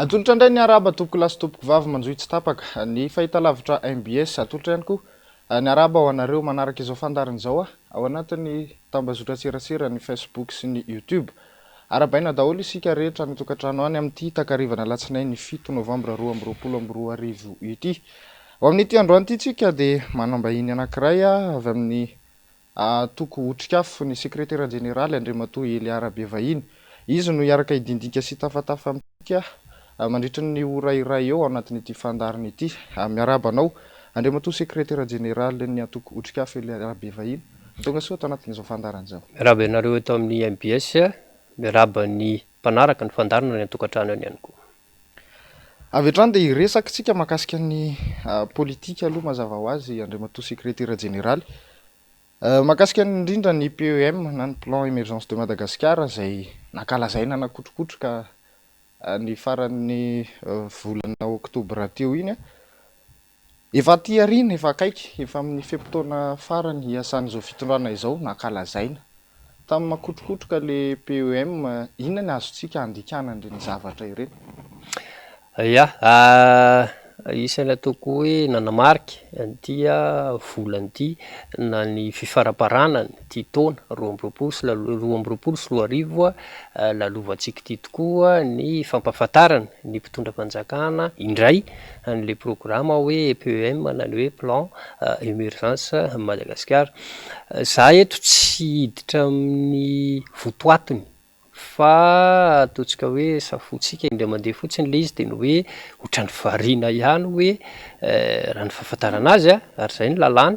Atolotra indray ny arahaba tompoko lahy sy tompoko vavy manjohy tsy tapaka ny fahitalavitra mbs. Atolotra ihany koa ny arahaba ho anareo manaraka izao fandaharana izao ao anatin'ny tambazotran-tserasera ny Facebook sy ny YouTube. Arahabaina daholo isika rehetra any an-tokantrano any amin'ity takarivana alatsinainy 7 novambra 2022 ity. Ao amin'ity androany ity tsika dia manam-bahiny anankiray avy amin'ny Antoko Otrikafo, ny sekretera jeneraly Andriamatoa Elia Rabevahiny. Izy no hiaraka hidindinika sy hitafatafa amintsika mandritra ny ora iray eo ao anatin'ity fandaharana ity. Miarahaba anao Andriamatoa sekretera jeneralin'ny antoko Otrikafo Elia Rabevahiny. Tonga soa ato anatin'izao fandaharana izao. Miarahaba anareo eto amin'ny mbs, miarahaba ny mpanaraka ny fandaharana any an-tokantrano any ihany koa. Avy hatrany dia hiresaka isika mahakasika ny politika aloha mazava ho azy Andriamatoa Sekretera Jeneraly. Mahakasika indrindra ny PEM na ny Plan Emergence de Madagascar izay nankalazaina nakotrokotroka ny faran'ny volana oktobra teo iny. Efa aty aoriana, efa akaiky, efa amin'ny fe-potoana farany hiasan'izao fitondrana izao, nankalazaina tamin'ny makotrokotroka le PEM, inona ny azontsika handikana an'ireny zavatra ireny? Ya, isan'ny ataoko hoe nanamarika an'ity volana ity na ny fifaramparanan'ity taona 2022 lalovantsika ity tokoa ny fampahafantarana ny mpitondra fanjakana indray an'ilay programa hoe PEM na ny hoe Plan Emergence Madagascar. Za eto tsy hiditra amin'ny votoatiny fa ataontsika hoe safointsika indray mandeha fotsiny ilay izy dia ny hoe ohatran'ny variana ihany hoe raha ny fahafantarana azy ary izay ny lalàna,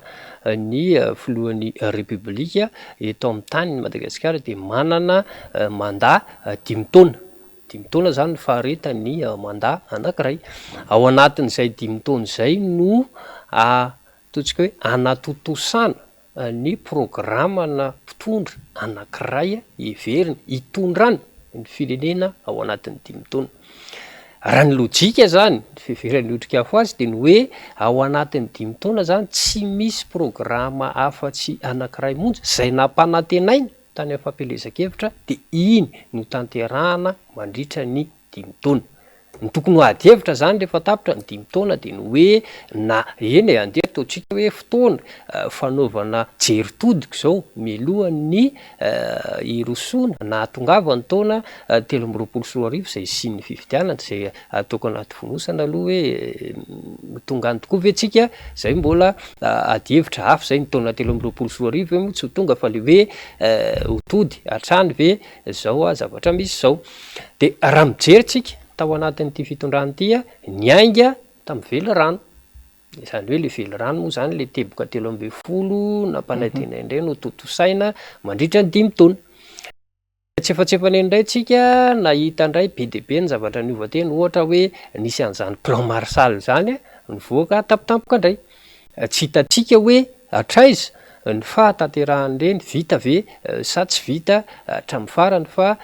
ny filohan'ny Repoblika eto amin'ny tanin'i Madagasikara dia manana mandat dimy taona. Dimy taona izany ny faharetan'ny mandat anankiray. Ao anatin'izay dimy taona izay no ataontsika hoe anatontosana ny programana mpitondra anankiray heveriny hitondrany ny firenena ao anatin'ny dimy taona. Raha ny lojika izany, ny fiheveran'ny Otrikafo azy dia ny hoe ao anatin'ny dimy taona izany tsy misy programa afa-tsy anankiray monja izay nampanantenaina tany amin'ny fampielezan-kevitra dia iny no tanterahana mandritra ny dimy taona. Ny tokony ho ady hevitra izany rehefa tapitra ny dimy taona dia ny hoe na, eny e, andeha ataontsika hoe fotoana fanaovana jery todika izao mialohan'ny hirosoana na hahatongavan'ny taona 2023 izay hisian'ny fifidianana, izay ataoko anaty fonosana aloha hoe ho tonga any tokoa ve tsika, zay mbola ady hevitra hafa zay, ny taona 2023 ve moa tsy ho tonga fa le hoe ho tody hatrany ve zao zavatra misy zao. De raha mijery tsika tao anatin'ity fitondrana ity niainga tamin'ny velirano, izany hoe le velirano moa zany le teboka 13 nampanantenaina indray no tontosaina mandritra ny dimy taona. Tsefatsefany eny indray tsika nahita indray be dia be ny zavatra niova teny, ohatra hoe nisy an'izany plan Marshall izany nivoaka tampotampoka indray. Tsy hitantsika hoe hatraiza ny fahatanterahan'ireny, vita ve sa tsy vita hatramin'ny farany fa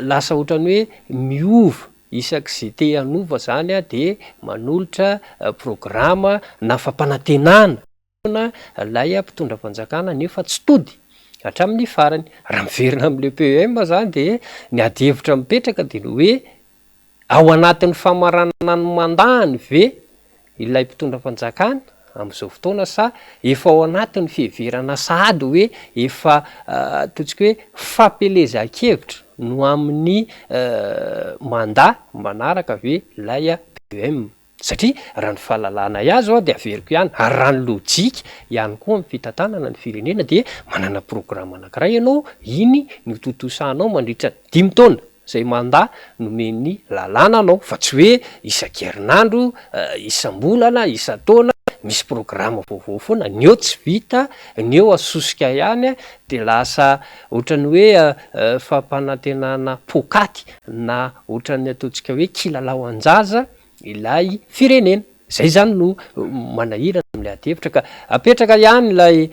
lasa ohatran'ny hoe miova isak'izay te hanova izany dia manolotra programa na fampanantenana. Fotoana ilay mpitondra fanjakana nefa tsy tody hatramin'ny farany. Raha miverina amin'ilay PEM izany dia ny adihevitra mipetraka dia ny hoe ao anatin'ny famaranana ny mandat-ny ve ilay mpitondra fanjakana amin'izao fotoana sa efa ao anatin'ny fiheverana sahady hoe efa ataontsika hoe fampielezan-kevitra no amin'ny mandat manaraka ve ilay PEM. Satria raha ny fahalalanay azy hoa dia averiko ihany, ary raha ny lojika ihany koa amin'ny fitantanana ny firenena dia manana programa anankiray ianao, iny no tontosanao mandritra ny dimy taona izay mandat nomen'ny lalàna anao fa tsy hoe isan-kerinandro, isam-bolana, isan-taona misy programa vaovao foana, ny eo tsy vita, ny eo asosika ihany dia lasa ohatran'ny hoe fampanantenana poakaty na ohatran'ny ataontsika hoe kilalao an-jaza ilay firenena. Izay izany no manahirana amin'ilay adihevitra ka apetraka ihany ilay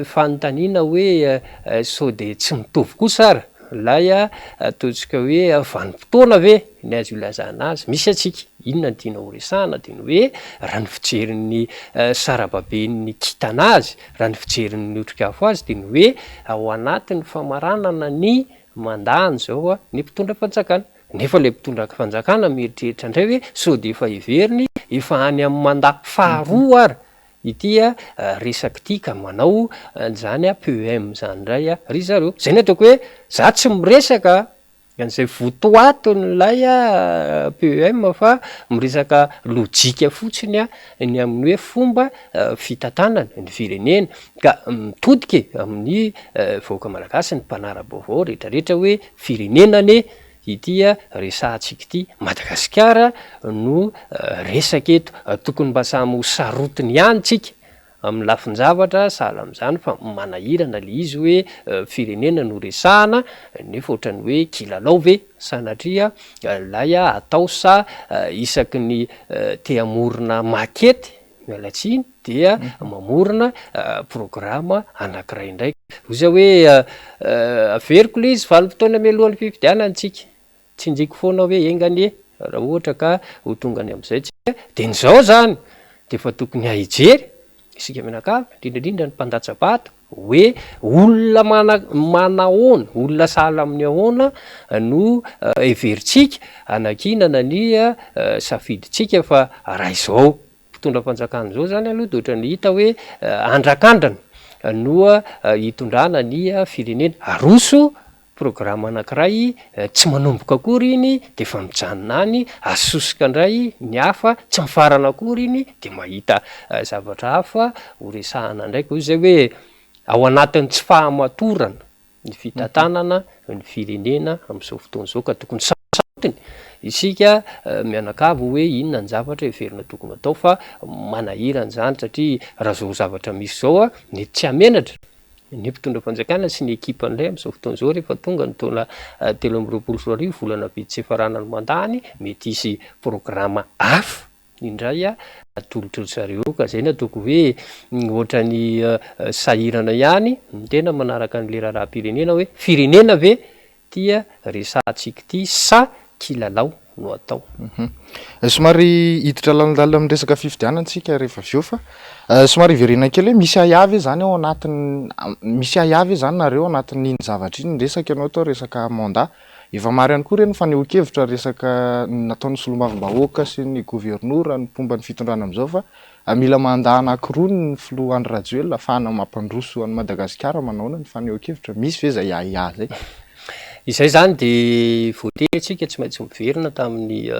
fanontaniana hoe sao dia tsy mitovy kosa ary ilay ataontsika hoe vanim-potoana ve ny azo ilazana azy. Misy antsika, inona no tiana horesahana dia ny hoe raha ny fijerin'ny sarababen'ny kintana azy, raha ny fijerin'ny otrikafo azy dia ny hoe ao anatin'ny famaranana ny mandat-ny izao ny mpitondra fanjakana. Nefa ilay mpitondra fanjakana mieritreritra indray hoe sao dia efa heveriny efa any amin'ny mandat faharoa ary ity resaka ity ka manao an'izany PEM izany indray ry zareo. Izay no ataoko hoe za tsy miresaka an'izay votoatin'ilay PEM fa miresaka lojika fotsiny ny amin'ny hoe fomba fitantanana ny firenena ka mitodika e amin'ny vahoaka malagasy ny mpanara-baovao rehetrarehetra hoe firenena anie ity resahantsika ity, Madagasikara no resaka eto, tokony mba samy ho sarotiny ihany tsika amin'ny lafin-javatra sahala amin'izany fa manahirana le izy hoe firenena no resahana nefa ohatran'ny hoe kilalao ve sanatria ilay atao sa isaky ny te hamorona maquette, miala tsiny, dia mamorona programa anankiray indray. Hoy za hoe averiko le izy vanim-potoana mialohan'ny fifidianana tsika, Tsinjiko foana hoe enga anie raha ohatra ka ho tonga any amin'izay tsika dia ny izao izany dia efa tokony hijery isika mianakavy, indrindra indrindra ny mpandatsa-bato hoe olona mana- manahoana, olona sahala amin'ny ahoana no heverintsika hanankinana ny safidintsika fa raha izao mpitondra fanjakana izao izany aloha dia ohatran'ny hita hoe andrakandrana no hitondrana ny firenena. Aroso Programa anankiray tsy manomboka akory iny dia efa mijanona any, asosoka indray ny hafa, tsy mifarana akory iny dia mahita zavatra hafa ho resahana indray koa izay hoe ao anatin'ny tsy fahamatorana ny fitantanana ny firenena amin'izao fotoana izao ka tokony sarotiny isika mianakavy hoe inona ny zavatra heverina tokony atao fa manahirana izany satria raha izao zavatra misy izao mety tsy hamenatra Ny mpitondra fanjakana sy ny ekipan'ilay amin'izao fotoana izao rehefa tonga ny taona 2023, volana vitsy hiafarana ny mandat-ny, mety hisy programa hafa indray atolotry ry zareo ka izay no ataoko hoe ohatran'ny sahirana ihany ny tena manaraka an'ilay raharaham-pirenena hoe firenena ve Tia resahantsika ity sa kilalao no atao? Somary hiditra lalindalina amin'ny resaka fifidianana isika rehefa avy eo fa somary hiverenana kely hoe misy ahiahy ve izany ao anatin'ny, misy ahiahy ve izany nareo ao anatin'iny zavatra iny, niresaka ianao tao resaka mandat, efa maro ihany koa re ny fanehoan-kevitra resaka nataon'ny solombavambahoaka sy ny governora ny mpomba ny fitondrana amin'izao fa Mila mandat anakiroa ny filoha Andry Rajoelina ahafahana mampandroso an'i Madagasikara manaona ny fanehoan-kevitra? Misy ve izay ahiahy izay? Izay izany dia voatery isika tsy maintsy miverina tamin'ny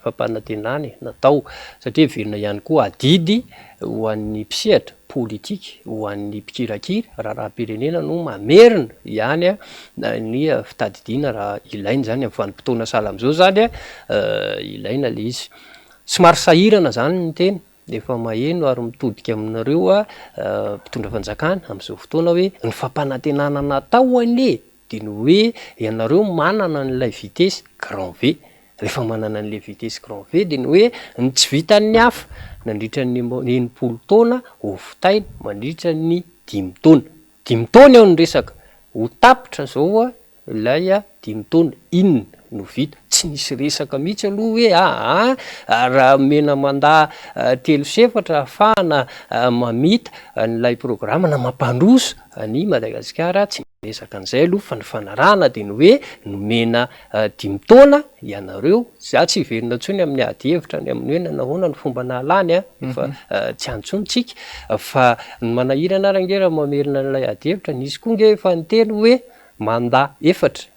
fampanantenana natao satria heverina ihany koa adidy ho an'ny mpisehatra politika, ho an'ny mpikirakira raharaham-pirenena no mamerina ihany ny fitadidiana raha ilaina izany amin'ny vanim-potoana sahala amin'izao izany ilaina ilay izy. Somary sahirana zany ny tena, efa maheno ary mitodika aminareo mpitondra fanjakana amin'izao fotoana hoe ny fampanantenana natao anie dia ny hoe ianareo manana an'ilay vitesse grand V, rehefa manana an'ilay vitesse grand V dia ny hoe ny tsy vitan'ny hafa nandritra ny 60 taona ho vitaina mandritra ny dimy taona, dimy taona eo ny resaka, ho tapitra zao Ilay dimy taona inona no vita? Tsy nisy resaka mihitsy aloha hoe aa raha omena mandat telo sy efatra ahafahana mamita an'ilay programa na mampandroso an'i Madagasikara, tsy nisy resaka an'izay aloha fa ny fanarahana dia ny hoe nomena dimy taona ianareo, za tsy hiverina intsony amin'ny ady hevitra ny amin'ny hoe nanahoana ny fomba nahalany an, efa tsy any intsony tsika fa ny manahirana ary ange raha mamerina an'ilay ady hevitra, nisy koa ange efa niteny hoe Mandat efatra,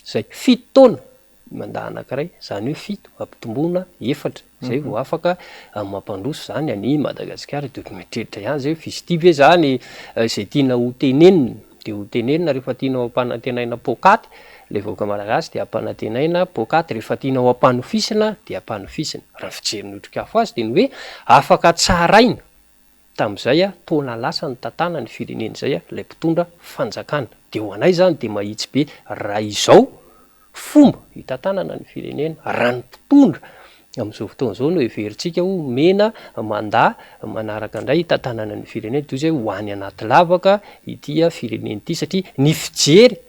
izay fito taona ny mandat anankiray, izany hoe fito ampitomboina efatra, izay vao afaka mampandroso izany an'i Madagasikara. Dia mieritreritra ihany izay hoe f'izy ity ve izany izay tiana ho tenenina dia ho tenenina rehefa tiana ho ampanantenaina poakaty ilay vahoaka malagasy dia ampanantenaina poakaty, rehefa tiana ho ampanofisina dia ampanofisina. Raha ny fijerin'ny Otrikafo azy dia ny hoe afaka tsaraina Tamin'izay taona lasa nitantanany ny firenena izay ilay mpitondra fanjakana. Dia ho anay izany dia mahitsy be raha izao fomba hitantanana ny firenena, raha ny mpitondra amin'izao fotoana izao no heverintsika ho omena mandat manaraka indray hitantanana ny firenena toy izay ho any anaty lavaka ity firenena ity satria ny fijery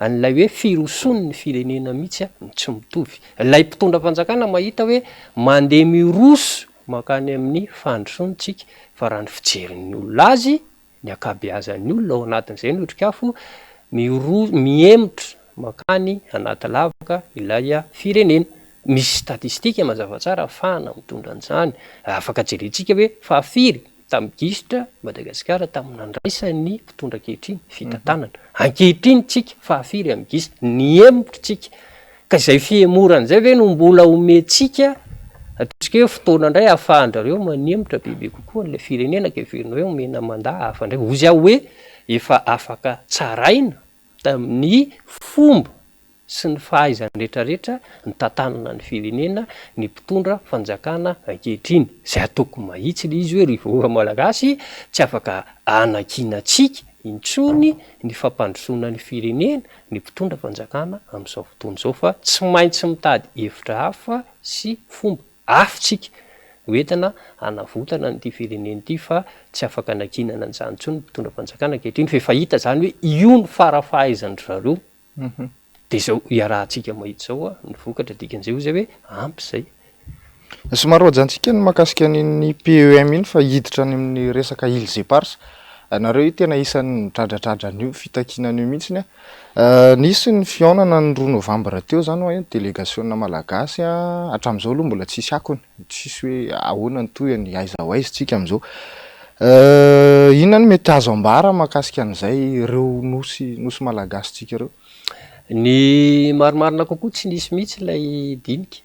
An'ilay hoe firosoan'ny firenena mihitsy no tsy mitovy. Ilay mpitondra fanjakana mahita hoe mandeha miroso mankany amin'ny fandrosoana isika fa raha ny fijerin'ny olona azy, ny ankabeazan'ny olona ao anatin'izay ny otrikafo, miro- mihemotra. mankany anaty lavaka ilay firenena. Misy statistika mazava tsara ahafahana mitondra an'izany. Afaka jerentsika hoe fahafiry tamin'ny gisitra Madagasikara tamin'ny nandraisan'ny mpitondra ankehitriny fitantanana. Ankehitriny tsika fahafiry amin'ny gisitra? Nihemotra tsika. Ka izay fihemorana izay ve no mbola omentsika ataontsika hoe fotoana indray ahafahan-drareo manemotra bebe kokoa an'ilay firenena ka heverina hoe omena mandat hafa indray. Hozy aho hoe efa afaka tsaraina tamin'ny fomba sy ny fahaizany rehetrarehetra nitantanana ny firenena ny mpitondra fanjakana ankehitriny. Izay ataoko mahitsy ilay izy hoe ry vahoaka malagasy tsy afaka anankinantsika intsony ny fampandrosoana ny firenena ny mpitondra fanjakana amin'izao fotoana izao fa tsy maintsy mitady hevitra hafa sy fomba hafa tsika hoentina hanavotana an'ity firenena ity fa tsy afaka anankinana an'izany intsony ny mpitondra fanjakana ankehitriny fa efa hita izany hoe io no fara-fahaizan-dry zareo Dia izao iarahantsika mahita izao ny vokatra, dikan'izay hoy izay hoe ampy izay. Somary hohajantsika ny mahakasika an'iny PEM iny fa hiditra any amin'ny resaka Îles Éparses. Nareo io tena isan'ny nidradradradra an'io fitakiana an'io mihitsiny a. Nisy ny fihaonana ny roa novambra teo izany hoe delegasiona malagasy hatramin'izao aloha mbola tsisy akony. Tsisy hoe ahoana ny tohiny, aiza ho aiza tsika amin'izao. Inona no mety azo ambara mahakasika an'izay ireo nosy nosy malagasintsika ireo? Ny marimarina kokoa tsy nisy mihitsy ilay dinika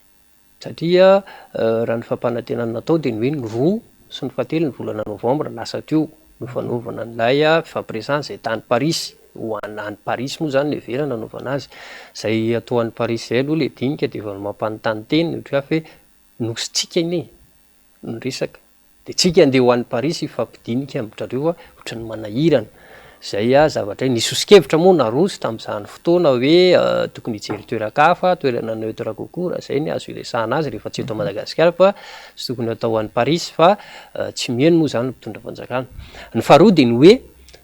satria raha ny fampanantenana natao dia ny hoe ny roa sy ny fahatelo ny volana novambra lasa teo no fanaovana an'ilay fifampiresahana izay tany Parisy, ho an- any Parisy moa izany no heverina hanaovana azy. Izay atao any Parisy izay aloha ilay dinika dia efa mampanontany tena ny ohatry hoe Nosintsika anie ny resaka de tsika andeha ho any Parisy hifampidinika amin-drareo a, ohatran'ny manahirana zay a zavatra iny. Nisy soso-kevitra moa naroso tamin'izany fotoana hoe tokony hijery toeran-kafa, toerana neutre kokoa raha zay ny azo iresahana azy rehefa tsy eto Madagasikara fa tsy tokony hatao any Parisy fa tsy miheno moa izany ny mpitondra fanjakana. Ny faharoa dia ny hoe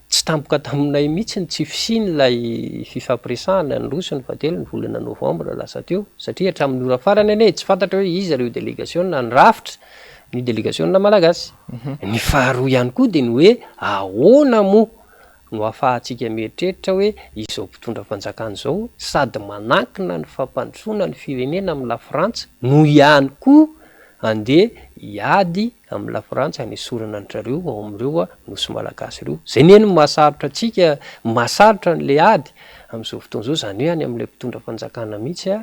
Tsy tampoka taminay mihitsy ny tsy fisian'ilay fifampiresahana niroso ny fahatelo ny volana novambra lasa teo satria hatramin'ny ora farany anie tsy fantatra hoe iza ireo delegasiona nirafitra ny delegasiona malagasy. Ny faharoa ihany koa dia ny hoe ahoana moa no ahafahantsika mieritreritra hoe izao mpitondra fanjakana izao sady manankina ny fampandrosoana ny firenena amin'i Lafrantsa no ihany koa handeha hiady amin'i Lafrantsa hanesorana an-dry zareo ao amin'ireo nosy malagasy ireo. Izay anie no mahasarotra antsika, mahasarotra an'ilay ady amin'izao fotoana izao, izany hoe any amin'ilay mpitondra fanjakana mihitsy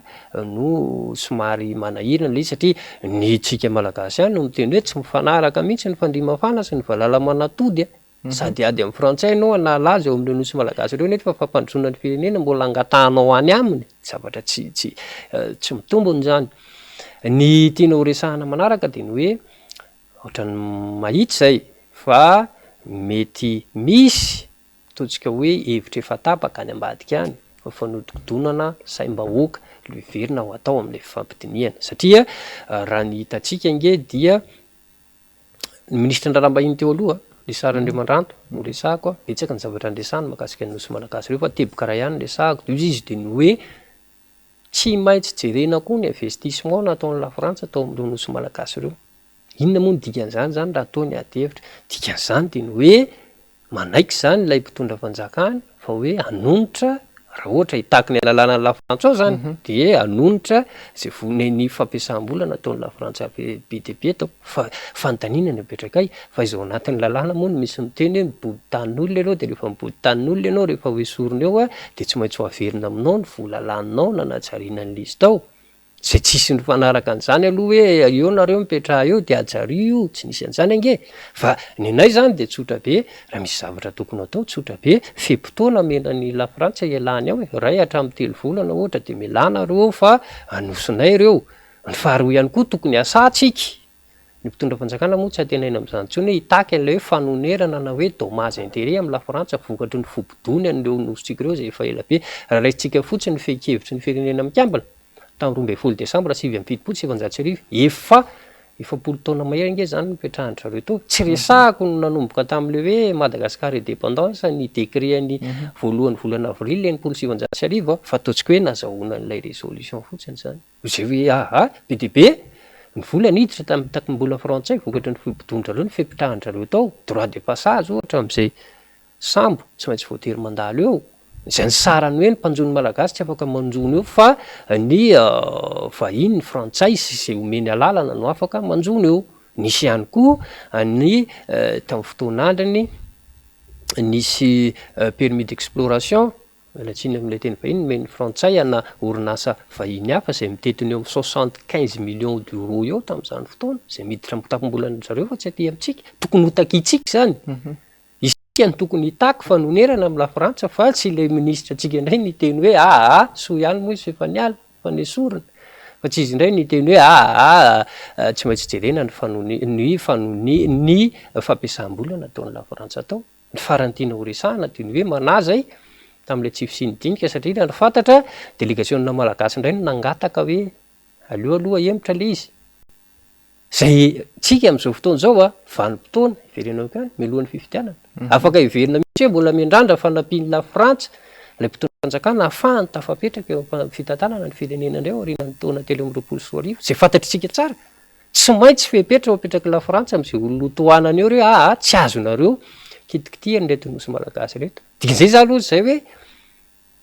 no somary manahirana ilay izy satria ny antsika malagasy ihany no miteny hoe tsy mifanaraka mihitsy ny fandriamafana sy ny valala-manatody a! Sady ady amin'ny frantsay ianao hanala azy ao amin'ireo nosy malagasy ireo nefa fampandrosoana ny firenena mbola angatahanao any aminy, zavatra tsy tsy tsy mitombina izany. Ny tiana ho resahana manaraka dia ny hoe ohatran'ny mahitsy izay fa mety misy ataontsika hoe hevitra efa tapaka any ambadika any fa fanodikodonana saim-bahoaka no heverina ho atao amin'ilay fifampidinihana satria raha ny hitantsika ange dia Ny minisitry ny raharaham-bahiny teo aloha, Richard Andriamandranto no resahako, betsaka ny zavatra niresahany mahakasika ny Nosy Malagasy ireo fa teboka iray ihany no resahako dia hoy izy dia ny hoe tsy maintsy jerena koa ny investissement nataon'i Lafrantsa tao amin'ireo Nosy Malagasy ireo. Inona moa no dikan'izany izany raha toa ny ady hevitra? Dikan'izany dia ny hoe Manaiky izany ilay mpitondra fanjakana fa hoe hanonitra, raha ohatra hitaky ny alalana an'i Lafrantsa ao izany, dia hanonitra izay vola ny fampiasam-bola nataon'i Lafrantsa be dia be tao. Fa fanontaniana no apetrakay, fa izao anatin'ny lalàna moa no misy miteny hoe mibodo tanin'olona ianao dia rehefa mibodo tanin'olona ianao rehefa ho esorina eo dia tsy maintsy ho averina aminao ny vola laninao nanajariana an'ilay izy tao. Izay tsisy nifanaraka an'izany aloha hoe eo nareo mipetraha eo dia hajario io, tsy nisy an'izany ange e! Fa ny anay izany dia tsotra be, raha misy zavatra tokony hatao tsotra be, fe-potoana omena an'i Lafrantsa hialany ao e, iray hatramin'ny telo volana ohatra dia mialà nareo ao fa anosinay ireo. Ny faharoa ihany koa tokony hasatsika, ny mpitondra fanjakana moa tsy antenaina amin'izany intsony hoe hitaky an'ilay hoe fanonerana na hoe dommage intérêt amin'i Lafrantsa vokatry ny fibodoany an'ireo nosintsika ireo izay efa ela be. Raha raisintsika fotsiny ny fehin-kevitry ny firenena mikambana, tamin'ny 12 desambra 1979, efa 40 taona mahery ange izany no nipetrahan-dry zareo teo. Tsy resahako ny nanomboka tamin'ilay hoe Madagascar indépendance, ny décret ny voalohan'ny volana avril 1960, fa ataontsika hoe nazahoana an'ilay résolution fotsiny izany. Izay hoe aa, be dia be ny vola niditra tamin'ny takim-bola frantsay vokatry ny fibodoan-dry zareo ny fipetrahan-dry zareo tao, droit de passage ohatra amin'izay sambo tsy maintsy voatery mandalo eo. Izay ny sarany hoe ny mpanjono malagasy tsy afaka manjono eo fa ny vahiny, ny frantsay sy izay omeny alalana no afaka manjono eo. Nisy ihany koa ny tamin'ny fotoan'androny nisy permis d'exploration, miala tsiny amin'ilay teny vahiny, nomen'ny frantsay ana orinasa vahiny hafa izay mitentina eo amin'ny 75 millions d'euros eo tamin'izany fotoana, izay miditra amin'ny kitapom-bolan-dry zareo fa tsy aty amintsika. Tokony hotakintsika izany. Isika no tokony hitaky fanonerana amin'i Lafrantsa fa tsy ilay minisitra antsika indray no hiteny hoe aa soa ihany moa izy fa efa niala, efa nesorina. Fa tsy izy indray no hiteny hoe aa tsy maintsy jerena ny fanone- ny fanone- ny fampiasam-bola nataon'i Lafrantsa tao. Ny farany tiana ho resahana dia ny hoe manahy izay tamin'ilay tsy fisian'ny dinika satria raha ny fantatra delegasiona malagasy indray no nangataka hoe aleo aloha ahemotra ilay izy. Izay tsika amin'izao fotoana izao a, vanim-potoana, hiverenako ihany, mialohan'ny fifidianana. Afaka heverina mihitsy hoe mbola miandrandra fanampian'i La Frantsa, ilay mpitondra fanjakana ahafahany tafapetraka eo amin'ny fitantanana ny firenena indray aorianan'ny taona 2023. Izay fantatr'isika tsara, tsy maintsy fepetra ho apetrak'i La Frantsa amin'izay olona ho tohanany eo ireo hoe aa tsy azonareo kitikitihana ireto nosy malagasy ireto. Dikan'izay za aloha izay hoe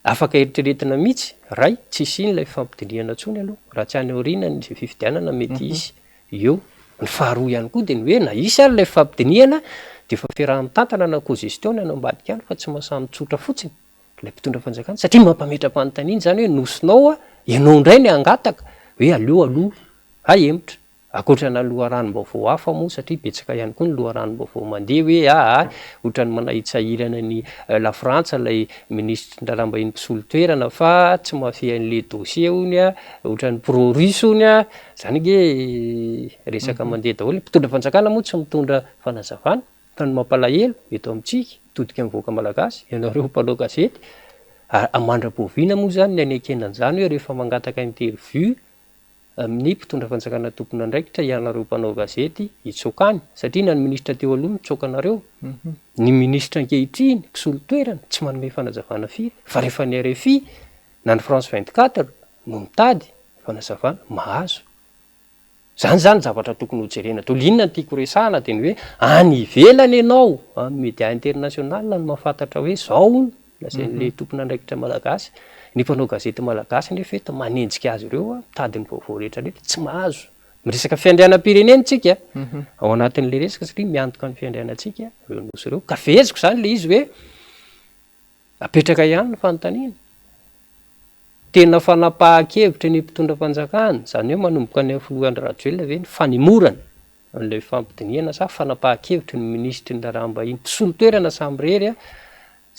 Afaka eritreretina mihitsy, ray, tsy hisian'ilay ilay fifampidinihana intsony aloha, raha tsy any aorianan'ny izay fifidianana mety hisy eo. Ny faharoa ihany koa dia ny hoe na hisy ary ilay fifampidinihana dia efa fiaraha-mitantana na co-gestion ny any ambadika any fa tsy mahasahy mitsotra fotsiny ilay mpitondra fanjakana satria mampametra-panontaniana izany hoe nosinao ianao indray ny hangataka hoe aleo aloha hahemotra. Ankoatrana loharanom-baovao hafa moa satria betsaka ihany koa ny loharanom-baovao mandeha hoe aa ohatran'ny manahitsahirana an'i La Frantsa ilay minisitry ny raharaham-bahiny mpisolo toerana fa tsy mahafehy an'ilay dossier hono a, ohatran'ny pro russe hono a, izany ange resaka mandeha daholo e, mpitondra fanjakana moa tsy mitondra fanazavana fa ny mampalahelo eto amintsika mitodika amin'ny vahoaka malagasy, ianareo mpanao gazety, ary mandra-poviana moa izany ny hanekena an'izany hoe rehefa mangataka interview amin'ny mpitondra fanjakana tompon'andraikitra ianareo mpanao gazety hitsoaka any satria na ny minisitra teo aloha nitsoaka anareo, ny minisitra ankehitriny mpisolo toerana tsy manome fanazavana firy fa rehefa ny rfi na ny France 24 no mitady fanazavana mahazo. Zany zany zavatra tokony ho jerena daholo. Inona no tiako resahana dia ny hoe any ivelany ianao amin'ny media international no mahafantatra hoe zao hono Lazain'ilay tompon'andraikitra malagasy, ny mpanao gazety malagasy nefa eto manenjika azy ireo, mitady ny vaovao rehetra rehetra, tsy mahazo. Miresaka fiandrianam-pirenena isika ao anatin'ilay resaka satria miantoka ny fiandrianantsika ireo nosy ireo. Ka feheziko izany ilay izy hoe apetraka ihany ny fanontaniana. Tena fanapahan-kevitry ny mpitondra fanjakana, izany hoe manomboka any amin'ny filoha Andry Rajoelina ve ny fanemorana an'ilay fifampidinihana sa fanapahan-kevitry ny minisitry ny raharaham-bahiny mpisolo toerana samirery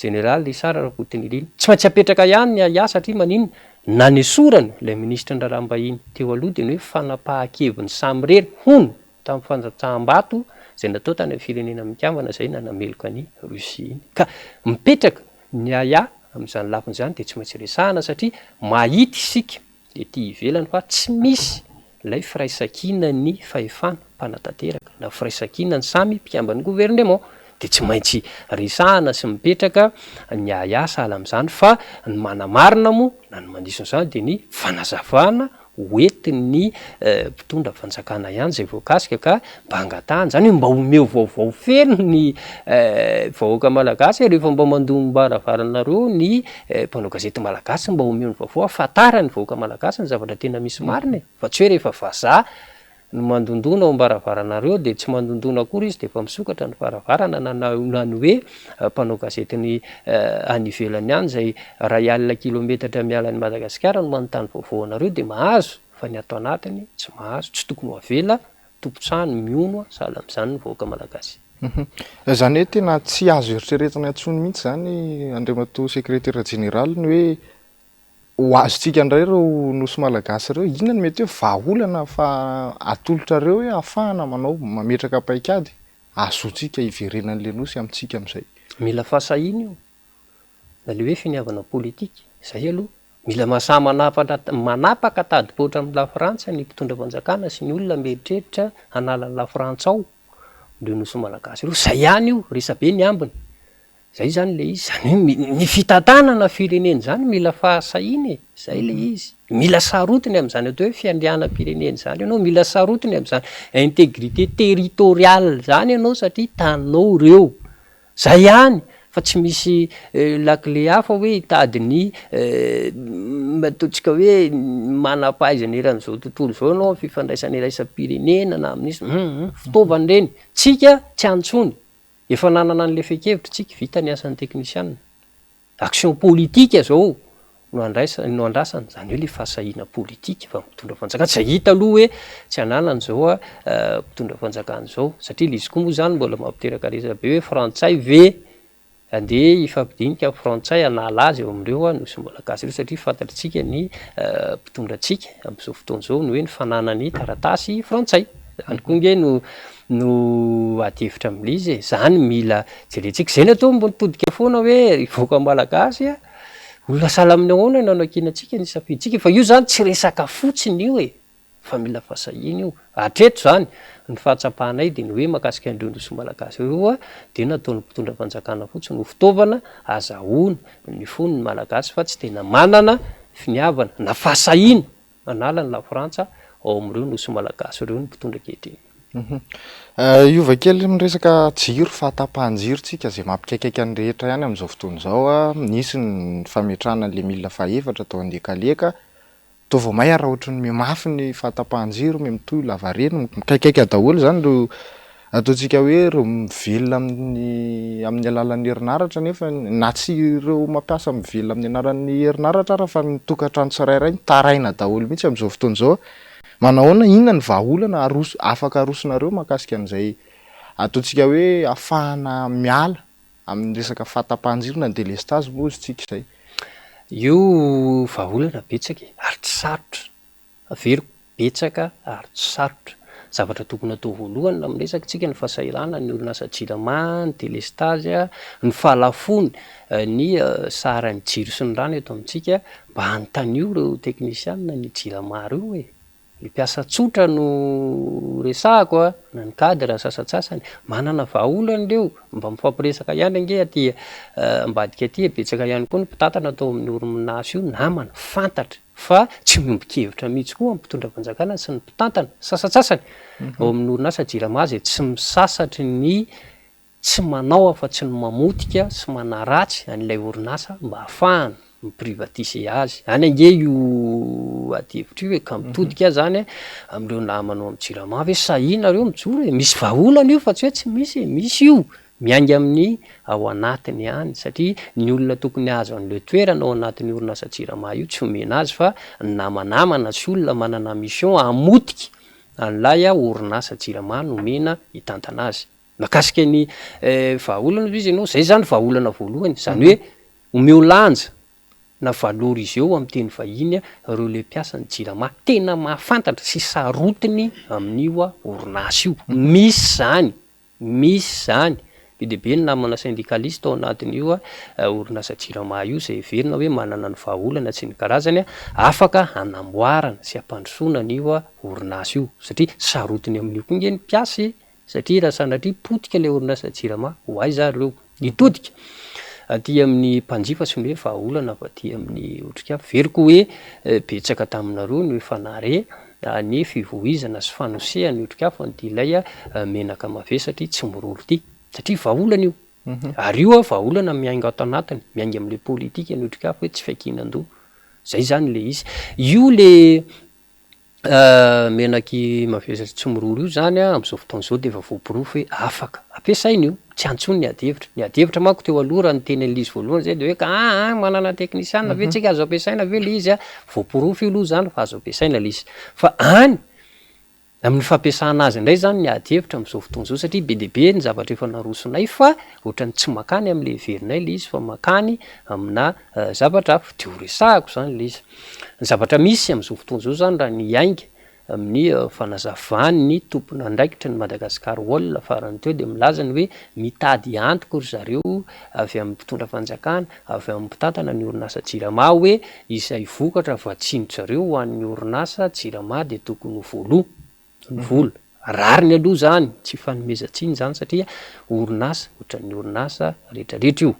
Jeneraly Richard Rakotonirina. Tsy maintsy apetraka ihany ny ahiahy satria maninona? Nanesorana ilay minisitry ny raharaham-bahiny teo aloha dia ny hoe fanapahan-keviny samirery hono tamin'ny fandatsaham-bato izay natao tany amin'ny firenena mikambana izay nanameloka an'i Russie iny. Ka mipetraka ny ahiahy amin'izany lafiny izany dia tsy maintsy resahana satria mahita isika ety ivelany fa tsy misy ilay firaisankinan'ny fahefana mpanatanteraka na firaisankinan'ny samy mpikamban'ny gouvernement dia tsy maintsy resahana sy mipetraka ny ahiahy sahala amin'izany fa ny manamarina moa na ny mandiso an'izany dia ny fanazavana hoentin'ny mpitondra fanjakana ihany izay voakasika ka mba angatahana izany hoe mba omeo vaovao feno ny vahoaka malagasy rehefa mba mandom-baravaranareo ny mpanao gazety malagasy mba omeo ny vaovao ahafantaran'ny vahoaka malagasy ny zavatra tena misy marina e, fa tsy hoe rehefa vazaha no mandondona ao am-baravaranareo dia tsy mandondona akory izy dia efa misokatra ny varavarana na na ny hoe mpanao gazetiny any ivelany any izay iray alina kilometatra miala an'i Madagasikara no manontany vaovao anareo dia mahazo fa ny ato anatiny tsy mahazo, tsy tokony ho avela tompon-trano mihono sahala amin'izany ny vahoaka malagasy. Izany hoe tena tsy azo eritreretina intsony mihitsy izany Andriamatoa Sekretera Jeneraly ny hoe ho azontsika indray ireo nosy malagasy ireo, inona no mety hoe vahaolana fa atolotrareo hoe ahafahana manao mametraka paikady ahazoantsika hiverenan'ilay nosy amintsika amin'izay? Mila fahasahiana io, na le hoe finiavana politika, izay aloha. Mila mahasahy manapatra manapaka tadimpoitra amin'i Lafrantsa ny mpitondra fanjakana sy ny olona mieritreritra hanala an'i Lafrantsa ao ireo nosy malagasy ireo, izay ihany io, resabe ny ambiny. Zay zany le izy, zany hoe ny fitantanana firenena izany mila fahasahiana e, zay le izy. Mila sarotiny amin'izany atao hoe fiandrianam-pirenena izany ianao, mila sarotiny amin'izany intégrité territoriale izany ianao satria taninao ireo. Zay ihany. Fa tsy misy lakile hafa hoe hitady ny ataontsika hoe manam-pahaizana eran'izao tontolo izao ianao amin'ny fifandraisana iraisam-pirenena na amin'iza, hum fitaovana ireny. Tsika tsy any intsony. Efa nanana an'ilay fehin-kevitra tsika, vita ny asan'ny teknisiana. Action politique zao no andraisa no andrasana, zany hoe le fahasahiana politique fa mpitondra fanjakana, tsy hita aloha hoe tsy ananany zao mpitondra fanjakana zao, satria le izy koa moa zany mbola mampiteraka resabe hoe frantsay ve andeha hifampidinika amin'ny frantsay hanala azy eo amin'ireo nosy malagasy ireo satria fantatritsika ny mpitondra antsika amin'izao fotoana izao ny hoe ny fananany taratasy frantsay, zany koa nge no no ady hevitra amin'ilay izy e, zany mila jerentsika, zay no atao mbo nitodika foana hoe ry vahoaka malagasy a, olona sahala amin'ny ahoana no anakianantsika ny safidintsika, fa io zany tsy resaka fotsiny io e, fa mila fahasahiana io, hatreto zany ny fahatsapanay de ny hoe mahakasika an'ireo nosy malagasy ireo a, de nataon'ny mpitondra fanjakana fotsiny ho fitaovana azahoana ny fon'ny malagasy fa tsy tena manana finiavana na fahasahiana Manala ny Lafrantsa ao amin'ireo nosy malagasy ireo ny mpitondra ankehitriny. Hiova kely amin'ny resaka jiro, fahatapahan-jiro tsika izay mampikaikaika ny rehetra ihany amin'izao fotoana izao. Nisy ny fametrahana an'ilay milina fahefatra tao Andekaleka. Toa vao may ary raha ohatran'ny mihamafy ny fahatapahan-jiro, mihamitohy lavareny, mikaikaika daholo izany ireo Ataontsika hoe ireo mivelona amin'ny amin'ny alalan'ny herinaratra nefa na tsy ireo mampiasa mivelona amin'ny anaran'ny herinaratra ara fa ny tokantrano tsirairay mitaraina daholo mihitsy amin'izao fotoana izao. Manao ahoana, inona ny vahaolana aroso afaka arosonareo mahakasika an'izay ataontsika hoe ahafahana miala amin'ny resaka fahatapahan-jiro na ny delestazy moa hozy tsika izay. Io vahaolana betsaka e, ary tsy sarotra. Averiko, betsaka ary tsy sarotra. Zavatra tokony atao voalohany raha miresaka tsika ny fahasahiranana ny orinasa jirama, ny delestazy, ny fahalafony ny saran'ny jiro sy ny rano eto amintsika, mba anontanio ireo teknisianina ny jirama ireo e! Ny mpiasa tsotra no resahako a, na ny cadre sasantsasany, manana vahaolana ireo, mba mifampiresaka ihany ange aty ambadika aty e, betsaka ihany koa ny mpitantana atao amin'ny orinasa io namana, fantatra. fa tsy miombon-kevitra mihitsy koa amin'ny mpitondra fanjakana sy ny mpitantana sasantsasany ao amin'ny orinasa Jirama izay tsy misasatry ny tsy manao afa-tsy ny mamotika sy manaratsy an'ilay orinasa mba hahafahana mi-privatiser azy. Any ange io adihevitra io e, ka mitodika aho izany amin'ireo namana ao amin'ny Jirama hoe sahia nareo mijoro e, misy vahaolana io fa tsy hoe tsy misy e, misy io. Miainga amin'ny ao anatiny ihany satria ny olona tokony hahazo an'ileo toerana ao anatin'io orinasa Jirama io tsy omena azy fa ny namanamana sy olona manana mission hamotika an'ilay orinasa Jirama no omena hitantana azy. Mahakasika ny vahaolana hoy izy ianao, izay izany vahaolana voalohany, izany hoe omeo lanja na valoriseo amin'ny teny vahiny ireo le mpiasan'ny Jirama tena mahafantatra sy sarotiny amin'io orinasa io, misy izany. Misy izany. Be dia be ny namana syndicaliste ao anatin'io orinasa Jirama io izay heverina hoe manana ny vahaolana sy ny karazany afaka hanamboarana sy hampandrosoana an'io orinasa io satria sarotiny amin'io koa nge ny mpiasa e! satria raha sanatria potika ilay orinasa Jirama ho aiza ary ireo? Hitodika aty amin'ny mpanjifa sy ny hoe vahaolana avy aty amin'ny otrikafo. Heveriko hoe betsaka taminareo no efa nahare ny fivoizana sy fanosehana ny otrikafo an'ity ilay menaka mavesatra tsy miroro ity. Satria vahaolana io. Ary io vahaolana miainga ato anatiny, miainga amin'ilay politika ny otrikafo hoe tsy fiankinan-doha. Izay izany ilay izy. Io le Menaky mavesatra tsy miroro io zany a, am'zao fotoana zao de efa voaporofo hoe afaka ampiasaina io, tsy antsoiny ny ady hevitra, ny ady hevitra manko teo aloha raha niteny an'le izy voalohany zay de hoe ka aa manana teknisiana ve tsika, azo ampiasaina ve le izy a, voaporofo io aloha zany fa azo ampiasaina le izy, fa any amin'ny fampiasana azy indray zany ny ady hevitra am'zao fotoana zao satria be dia be ny zavatra efa narosonay fa ohatran'ny tsy makany am'le heverinay le izy fa makany aminà zavatra hafa, de ho resahako zany le izy. Ny zavatra misy amin'izao fotoana izao izany raha ny hiainga amin'ny fanazavan'ny tompon'andraikitry ny Madagascar Wall farany teo dia milaza ny hoe mitady antoko ry zareo avy amin'ny mpitondra fanjakana, avy amin'ny mpitantana ny orinasa Jirama hoe izay vokatra vatsian-dry zareo ho an'ny orinasa Jirama dia tokony ho voaloa ny vola. Rariny aloha izany, tsy ifanomezan-tsiny izany satria orinasa ohatran'ny orinasa rehetrarehetra io.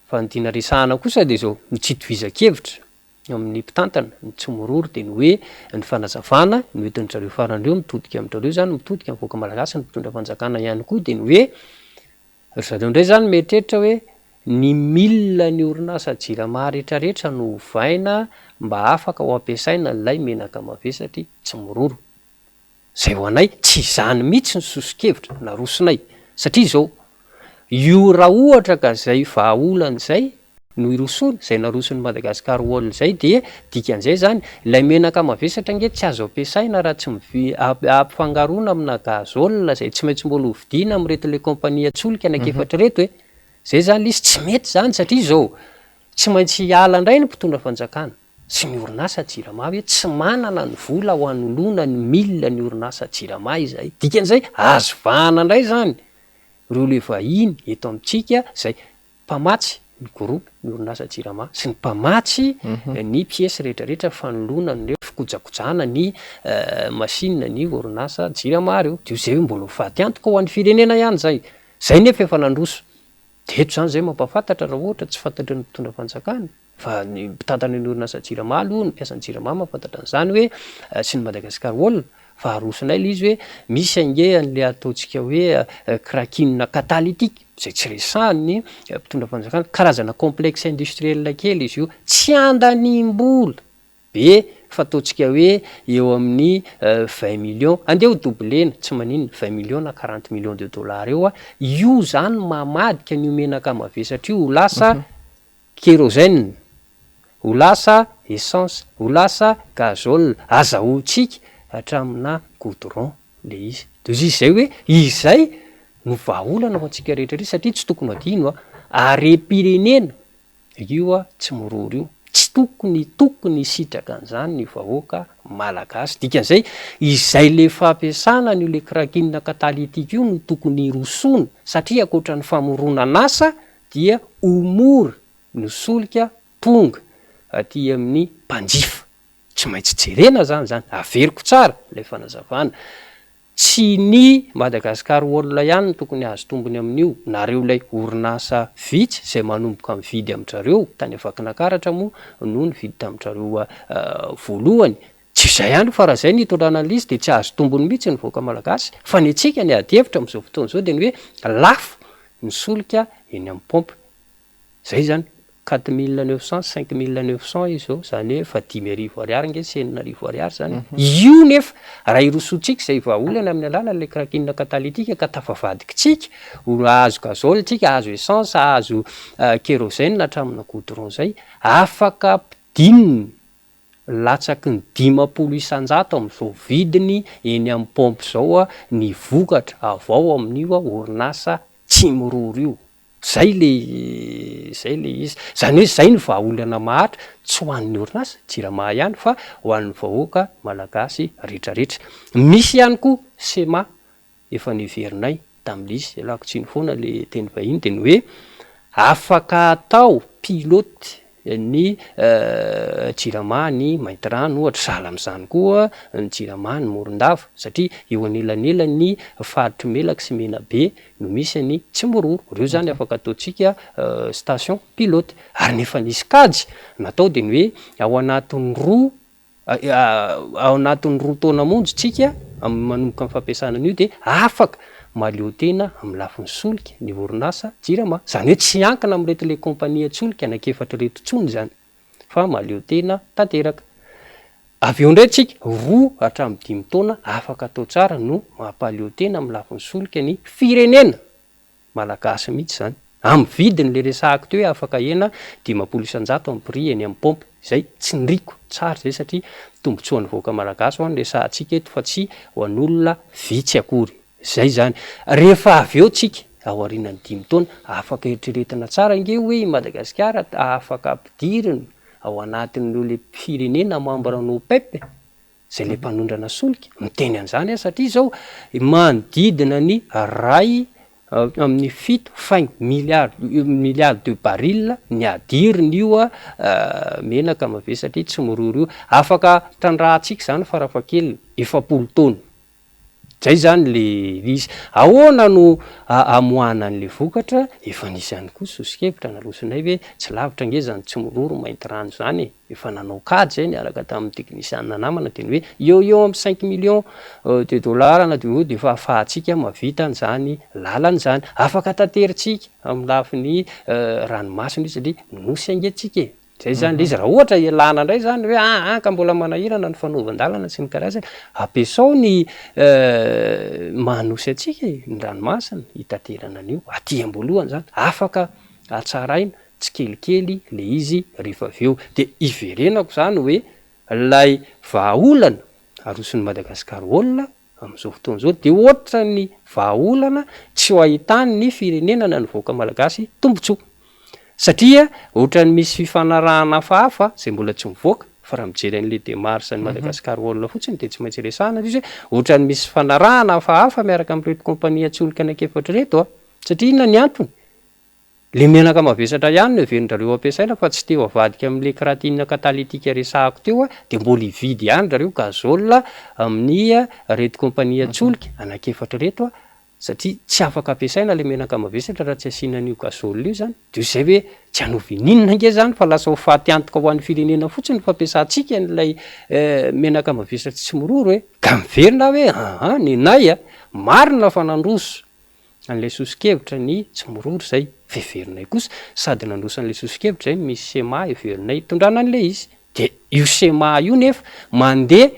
Fa ny tiana resahana kosa dia izao, ny tsy itovizan-kevitra amin'ny mpitantana, ny tsy miroro dia ny hoe ny fanazavana no entin-dry zareo farany ireo, mitodika amin-dry zareo izany, mitodika amin'ny vahoaka malagasy, ny mpitondra fanjakana ihany koa dia ny hoe ry zareo indray izany mieritreritra hoe Ny milina ny orinasa jirama retraretra no ovaina mba afaka ho ampiasaina ilay menaka mavesatry tsy miroro. Zay ho anay tsy izany mihitsy ny soso-kevitra narosonay satria izao, io raha ohatra ka zay vahaolana izay no irosoana, izay naroson'ny Madagascar Oil izay dia dikan'izay izany ilay menaka mavesatra ange tsy azo ampiasaina raha tsy mivi- ampifangaroana amina gazole izay tsy maintsy mbola hovidiana amin'ireto ilay kompanian-tsolika anankiefatra ireto e! Zay zany le izy, tsy mety zany satria izao, tsy maintsy hiala indray ny mpitondra fanjakana sy ny orinasa jirama hoe tsy manana ny vola ho hanoloana ny milina ny orinasa jirama izahay, dikan'izay azo vahana indray zany ireo le vahiny eto amintsika zay mpamatsy ny groupe ny orinasa jirama sy ny mpamatsy ny piesy rehetrarehetra fanoloana an'ireo fikojakojana ny machine ny orinasa jirama ireo, de zay mbola ho faty antoka ho an'ny firenena ihany zay. Zay nefa efa nandroso. Dia eto izany zay mampahafantatra raha ohatra tsy fantatry ny mpitondra fanjakana fa ny mpitantana ny orinasa jirama aloha, ny mpiasan'ny jirama mahafantatra an'izany hoe sy ny Madagascar Oil fa arosonay ilay izy hoe misy ange an'ilay ataontsika hoe cracking catalytique izay tsy resahan'ny mpitondra fanjakana, karazana complexe industriel kely izy io, tsy andaniam-bola. Be fa ataontsika hoe eo amin'ny vingt millions, andeha ho doubler-na, tsy maninona, vingt millions na quarante millions de dollars eo, io zany mamadika an'io menaka mavesatra io ho lasa kérosène, ho lasa essence, ho lasa gazole, azahoantsika hatramina goudron le izy. De izy izay hoe izay no vahaolana ho antsika rehetra rehetra satria tsy tokony ho adino harem-pirenena Io a tsy miroro io. Tsy tokony tokony hisitraka an'izany ny vahoaka malagasy. Dikan'izay, izay le fampiasana an'io le cracking catalytique io no tokony hirosoana satria ankoatra ny famoronan'asa dia ho mora ny solika tonga aty amin'ny mpanjifa. Tsy maintsy jerena zany izany. Averiko tsara ilay fanazavana. Tsy ny Madagascar Oil ihany no tokony hahazo tombony amin'io, nareo ilay orinasa vitsy izay manomboka mividy amin-drareo, tany Vakinakaratra moa no nividy tamin-drareo voalohany, tsy izay ihany fa raha izay no hitondrana an'ilay izy dia tsy hahazo tombony mihitsy ny vahoaka malagasy, fa ny antsika ny ady hevitra amin'izao fotoana izao dia ny hoe lafo ny solika eny amin'ny paompy. Zay zany, 4900, 5900 izy zao, zany hoe efa 5000 ariary nge sy 6000 ariary zany e. Io nefa raha hirosoantsika izay vahaolana amin'ny alalan'ilay cracking catalytique ka tafavadikitsika ho hahazo gazole tsika, hahazo essence, hahazo kérosène hatramina goudron zay, afaka ampidinina latsaky ny 50% amin'izao vidiny eny amin'ny pompe zao ny vokatra avy ao amin'io orinasa Tsimiroro io. Zay le zay le izy. Zany hoe zay no vahaolana maharitra, tsy ho an'ny orinasa jirama ihany fa ho an'ny vahoaka malagasy retraretra. Misy ihany koa sema efa neverinay tamin'le izy, ialako tsiny foana le teny vahiny, de ny hoe afaka atao pilote ny jirama ny Maintirano ohatra, sahala amin'izany koa ny jirama ny Morondava satria eo anelanelan'ny faritr'i Melaky sy Menabe no misy an'i Tsimororo, ireo izany afaka ataontsika station pilote, ary ny efa nisy kajy natao dia ny hoe ao anatin'ny roa Ao anatin'ny roa taona monja isika manomboka ny fampiasana an'io dia afaka mahaleo tena amin'ny lafiny solika ny orinasa Jirama. Izany hoe tsy hiankina amin'ireto ilay kompanian-tsolika anankiefatra ireto intsony izany fa mahaleo tena tanteraka. Avy eo indray isika roa hatramin'ny dimy taona afaka atao tsara no mampahaleo tena amin'ny lafiny solika ny firenena. Malagasy mihitsy izany. Amin'ny vidiny le resahako teo hoe afaka ahena 50% amin'ny prix eny amin'ny pompe. Izay tsindriko tsara izay satria tombotsoan'ny vahoaka malagasy ho'a no resahantsika eto fa tsy ho an'olona vitsy akory. Izay izany. Rehefa avy eo tsika, ao aorianan'ny dimy taona, afaka eritreretina tsara ange hoe i Madagasikara afaka ampidirina ao anatin'ireo le firenena membre ny OPEP e. Izay ilay mpanondrana solika, miteny an'izany aho satria izao manodidina ny iray amin'ny fito faingo milliard milliard de baril ny hadirin'io menaka mavesatra io tsy miroro io. Afaka trandrahantsika izany farafahakeliny 40 taona. Zay zany le izy. Ahoana no amoahana an'le vokatra? Efa nisy ihany koa soso-kevitra narosonay hoe tsy lavitra ange zany Tsimiroro Maintirano zany e. Efa nanao kajy zay niaraka tamin'ny teknisianina namana dia ny hoe eo eo amin'ny cinq millions de dollars na de de efa ahafahantsika mahavita an'izany lalana izany. Afaka taterintsika amin'ny lafiny ranomasina io satria nosy ange tsika e. Zay zany le izy. Raha ohatra ialana indray zany hoe aa ka mbola manahirana ny fanaovan-dalana sy ny karazany, ampiasao ny maha nosy antsika e, ny ranomasina hitaterana an'io. Aty am-boalohany zany afaka hatsaraina tsikelikely le izy rehefa avy eo. De iverenako zany hoe lay vahaolana aroson'i Madagascar Oil amin'izao fotoana izao de ohatran'ny vahaolana tsy ho ahitan'ny firenena na ny vahoaka malagasy tombotsoa. Satria ohatran'ny misy fifanarahana hafahafa izay mbola tsy mivoaka, fa raha mijery an'le demarche an'i Madagascar Oil fotsiny de tsy maintsy resahana ilay izy hoe ohatran'ny misy fifanarahana hafahafa miaraka amin'ireto kompanian-tsolika anankiefatra ireto an! Satria inona ny antony? Le menaka mavesatra ihany no heverin-drareo ampiasaina fa tsy teo avadika amin'le cratine catalytique resahako teo dia mbola hividy ihany rareo gazole amin'ny reto kompanian-tsolika anankiefatra ireto satria tsy afaka ampiasaina le menaka mavesatra raha tsy asiana an'io gazole io zany. De zay hoe tsy hanova ininona ange zany fa lasa ho faty antoka ho an'ny firenena fotsiny ny fampiasantsika an'ilay menaka mavesatra tsy miroro e. Ka miverina aho hoe aa nenay a, marina fa nandroso an'ilay soso-kevitra ny tsy miroro izay, fa heverinay kosa, sady nandroso an'ilay soso-kevitra izay no misy schéma heverinay hitondrana an'ilay izy. Dia io schéma io nefa mandeha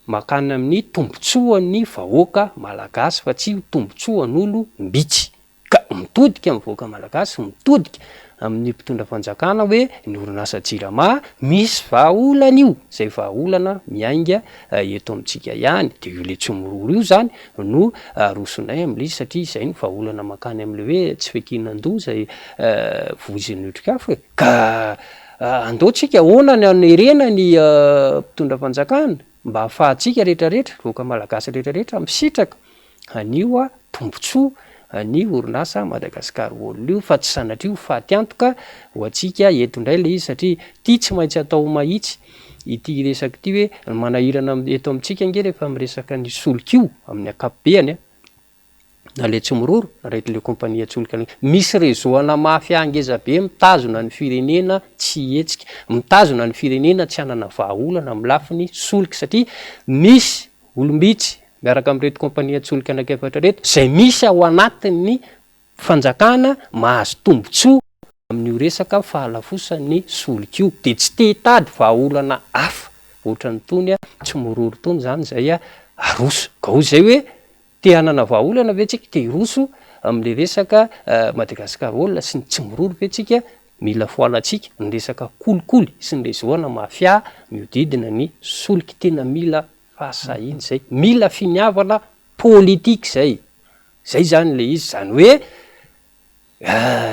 mankany amin'ny tombotsoan'ny vahoaka malagasy fa tsy ho tombotsoan'olom-bitsy. Ka mitodika amin'ny vahoaka malagasy, mitodika amin'ny mpitondra fanjakana hoe ny orinasa Jirama, misy vahaolana io, izay vahaolana miainga eto amintsika ihany, dia io le tsy miroro io izany no arosonay amin'ilay izy satria izay no vahaolana mankany amin'ilay hoe tsy fiankinan-doha izay voizin'ny otrikafo e! Ka andao tsika ahoana ny hanerena ny mpitondra fanjakana mba hahafahantsika rehetrarehetra, vahoaka malagasy rehetrarehetra misitraka an'io tombotsoa ny orinasa Madagascar Oil io fa tsy sanatria ho faty antoka ho antsika eto indray ilay izy satria ity tsy maintsy atao mahitsy ity resaka ity hoe ny manahirana eto amintsika ange rehefa miresaka ny solika io amin'ny ankapobeany na ilay tsy miroro na ilay ilay compagnie an-tsolika misy réseau ana mafia ngeza be mitazona ny firenena tsy hihetsika, mitazona ny firenena tsy hanana vahaolana amin'ny lafiny solika satria misy Olom-bitsy, miaraka amin'ireto kompanian-tsolika anankiefatra ireto, izay misy ao anatin'ny fanjakana mahazo tombontsoa amin'io resaka fahalafosan'ny solika io, dia tsy te hitady vahaolana hafa ohatran'itony tsy miroro itony izany izay aroso. Ka hoy izay hoe, te hanana vahaolana ve tsika, te hiroso amin'ilay resaka Madagascar Oil sy ny tsy miroro ve tsika, mila foanantsika ny resaka kolikoly sy ny réseau ana mafia mihodidina ny solika, tena mila Fahasahiana izay. Mila finiavana politique izay. Izay izany ilay izy. Izany hoe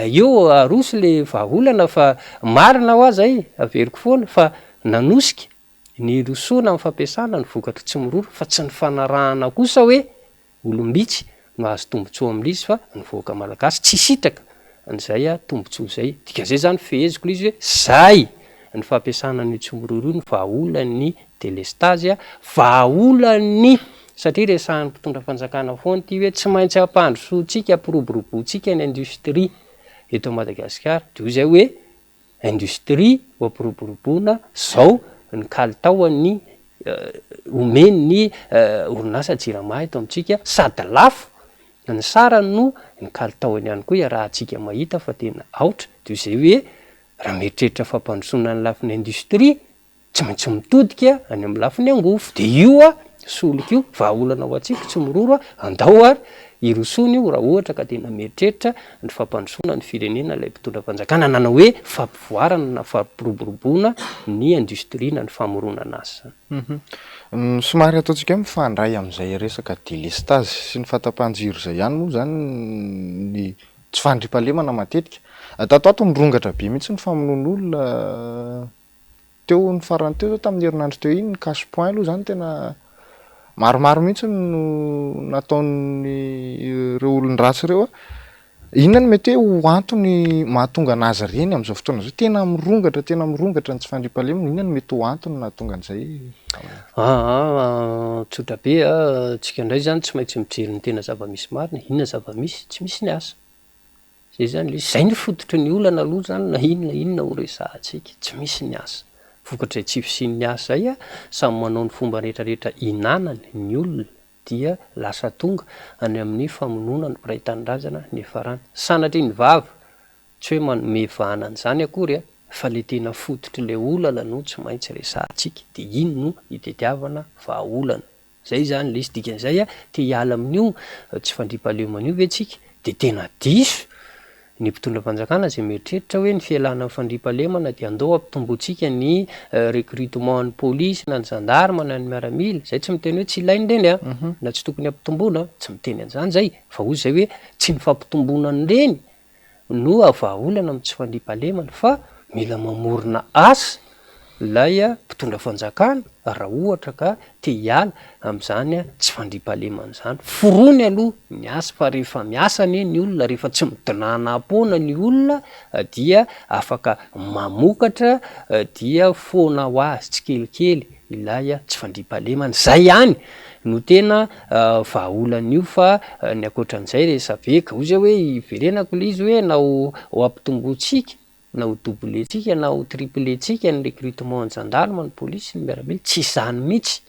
eo aroso ilay vahaolana fa marina hoa izay, averiko foana, fa nanosika ny hirosoana amin'ny fampiasana ny vokatry tsy miroro fa tsy ny fanarahana kosa hoe Olom-bitsy no hahazo tombotsoa amin'ilay izy fa ny vahoaka malagasy tsy hisitraka an'izay tombotsoa izay. Dikan'izay izany feheziko ilay izy hoe zay ny fampiasana an'io Tsimiroro io no vahaolan'ny delestazy, vahaolan'ny satria resahan'ny mpitondra fanjakana foana ity hoe tsy maintsy ampandrosoantsika, ampiroboroboantsika ny industrie eto Madagasikara. Dia hoy izay hoe Industrie ho ampiroboroboana zao ny kalitaon'ny omen'ny orinasa jirama eto amintsika sady lafo ny sarany no ny kalitaony ihany koa iarahantsika mahita fa tena aotra de izay hoe raha mieritreritra fampandrosoana ny lafiny industrie Tsy maintsy mitodika any amin'ny lafiny angovo. Dia io a, solika io, vahaolana ho antsika, tsy miroro a, andao ary hirosoana io raha ohatra ka tena mieritreritra ny fampandrosoana ny firenena ilay mpitondra fanjakana na ny hoe fampivoarana na fampiroboroboana ny industrie na ny famoronana asa. Somary ataontsika hoe mifandray amin'izay resaka delestazy sy ny fahatapahan-jiro izay ihany moa izany ny tsy fandriampahalemana matetika. Tato ho ato mirongatra be mihitsy ny famonoan'olona. Teo ny farany teo zao tamin'ny herinandro teo iny ny cash point aloha zany tena maromaro mihitsy no nataon'ny ireo olon-dratsy ireo a. Inona no mety hoe ho antony mahatonga an'azy ireny amin'izao fotoana izao? Tena mirongatra, tena mirongatra ny tsy fandriampahalemana. Inona no mety ho antony nahatonga an'izay? Aa, tsotra be a, tsika indray izany tsy maintsy mijery ny tena zava-misy marina. Inona zava-misy? Tsy misy ny asa. Zay izany ilay izy. Izay no fototry ny olana aloha izany na inona na inona ho resahantsika. Tsy misy ny asa. Vokatr'izay tsy fisian'ny asa izay, samy manao ny fomba rehetrarehetra hinanany ny olona. dia lasa tonga any amin'ny famonoana ny mpiray tanindrazana niafarany. Sanatria ny vava, tsy hoe manome vahana an'izany akory fa le tena fototr'ilay olana no tsy maintsy resahantsika, dia iny no itediavana vahaolana. Zay izany le izy, dikan'izay te hiala amin'io tsy fandriampahalemana io ve tsika? Dia tena diso Ny mpitondra fanjakana izay mieritreritra hoe ny fialana amin'ny fandriampahalemana dia andao hampitombointsika ny recrutement ny polisy na ny gendarme na ny miaramila, izay tsy miteny hoe tsy ilaina ireny an, na tsy tokony hampitomboina, tsy miteny an'izany izay, fa hoy izay hoe tsy ny fampitomboana an'ireny no vahaolana amin'ny tsy fandriampahalemana fa mila mamorona asa ilay mpitondra fanjakana raha ohatra ka te hiala amin'izany tsy fandriampahalemana izany. Forony aloha ny asa fa rehefa miasa anie ny olona, rehefa tsy midonanam-poana ny olona dia afaka mamokatra dia foana ho azy tsikelikely ilay tsy fandriampahalemana. Izay ihany no tena vahaolan'io fa ny ankoatran'izay resabe ka hoy zay hoe hiverenako ilay izy hoe na ho hampitombointsika na ho doubler-tsika na ho tripler-tsika ny recrutement ny gendarme, ny polisy, ny miaramila, tsy izany mihitsy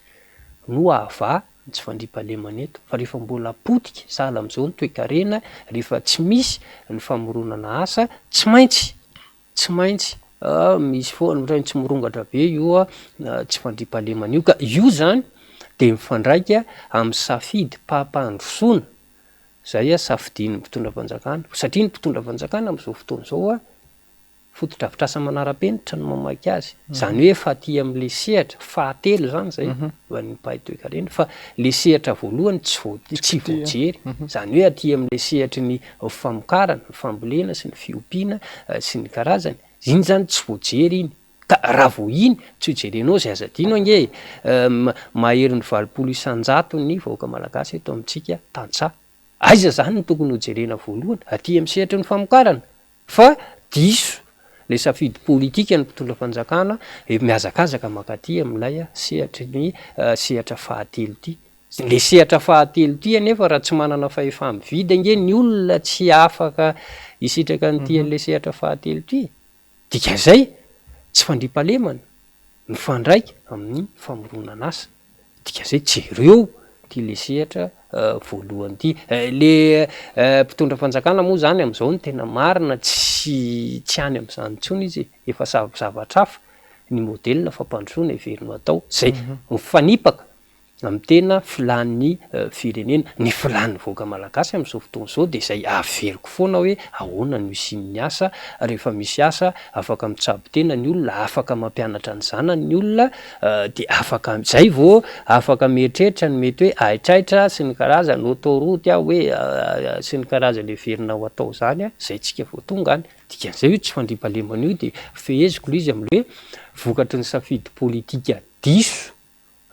no hahavaha ny tsy fandriampahalemana eto fa rehefa mbola potika sahala amin'izao ny toekarena, rehefa tsy misy ny famoronana asa, tsy maintsy, tsy maintsy misy foana, ohatra hoe tsy mirongatra be io tsy fandriampahalemana io ka io zany dia mifandraika amin'ny safidim-pampandrosoana Izay a safidian'ny mpitondra fanjakana, satria ny mpitondra fanjakana amin'izao fotoana izao a, fotodrafitrasa manara-penitra no mamaky azy, izany hoe efa aty amin'ilay sehatra fahatelo izany izay ho an'ny mpahay toekarena, fa ilay sehatra voalohany tsy voa- tsy voajery, izany hoe aty amin'ilay sehatry ny famokarana, ny fambolena sy ny fiompiana sy ny karazany, iny izany tsy voajery iny. Ka raha vao iny tsy ho jerenao izay aza adino ange e! Maherin'ny 80 isan-jaton'ny vahoaka malagasy eto amintsika tantsaha. Aiza izany no tokony ho jerena voalohany? Aty amin'ny sehatry ny famokarana. Fa diso ilay safidy politika ny mpitondra fanjakana mihazakazaka mankaty amin'ilay sehatry ny sehatra fahatelo ity. Ilay sehatra fahatelo ity anefa raha tsy manana fahefa-mividy ange ny olona tsy afaka hisitraka an'ity an'ilay sehatra fahatelo ity e! Dikan'izay, tsy fandriampahalemana mifandraika amin'ny famoronan'asa. Dikan'izay, jereo ity le sehatra voalohany ity. Le mpitondra fanjakana moa izany amin'izao no tena marina, tsy tsy any amin'izany intsony izy e. Efa zavatra hafa ny modèle fampandrosoana heveriny ho atao, izay mifanipaka amin'ny tena filàn'ny firenena. Ny filàn'ny vahoaka malagasy amin'izao fotoana izao dia izay averiko foana hoe ahoana no hisian'ny asa, rehefa misy asa afaka mitsabo tena ny olona, afaka mampianatra ny zanany ny olona dia afaka, izay vao afaka mieritreritra ny mety hoe haitraitra sy ny karazany, autoroute aho hoe sy ny karazany heverina ho atao izany, izay tsika vao tonga any. Dikan'izay io tsy fandriampahalemana io dia feheziko ilay izy amin'ilay hoe vokatry ny safidy politika diso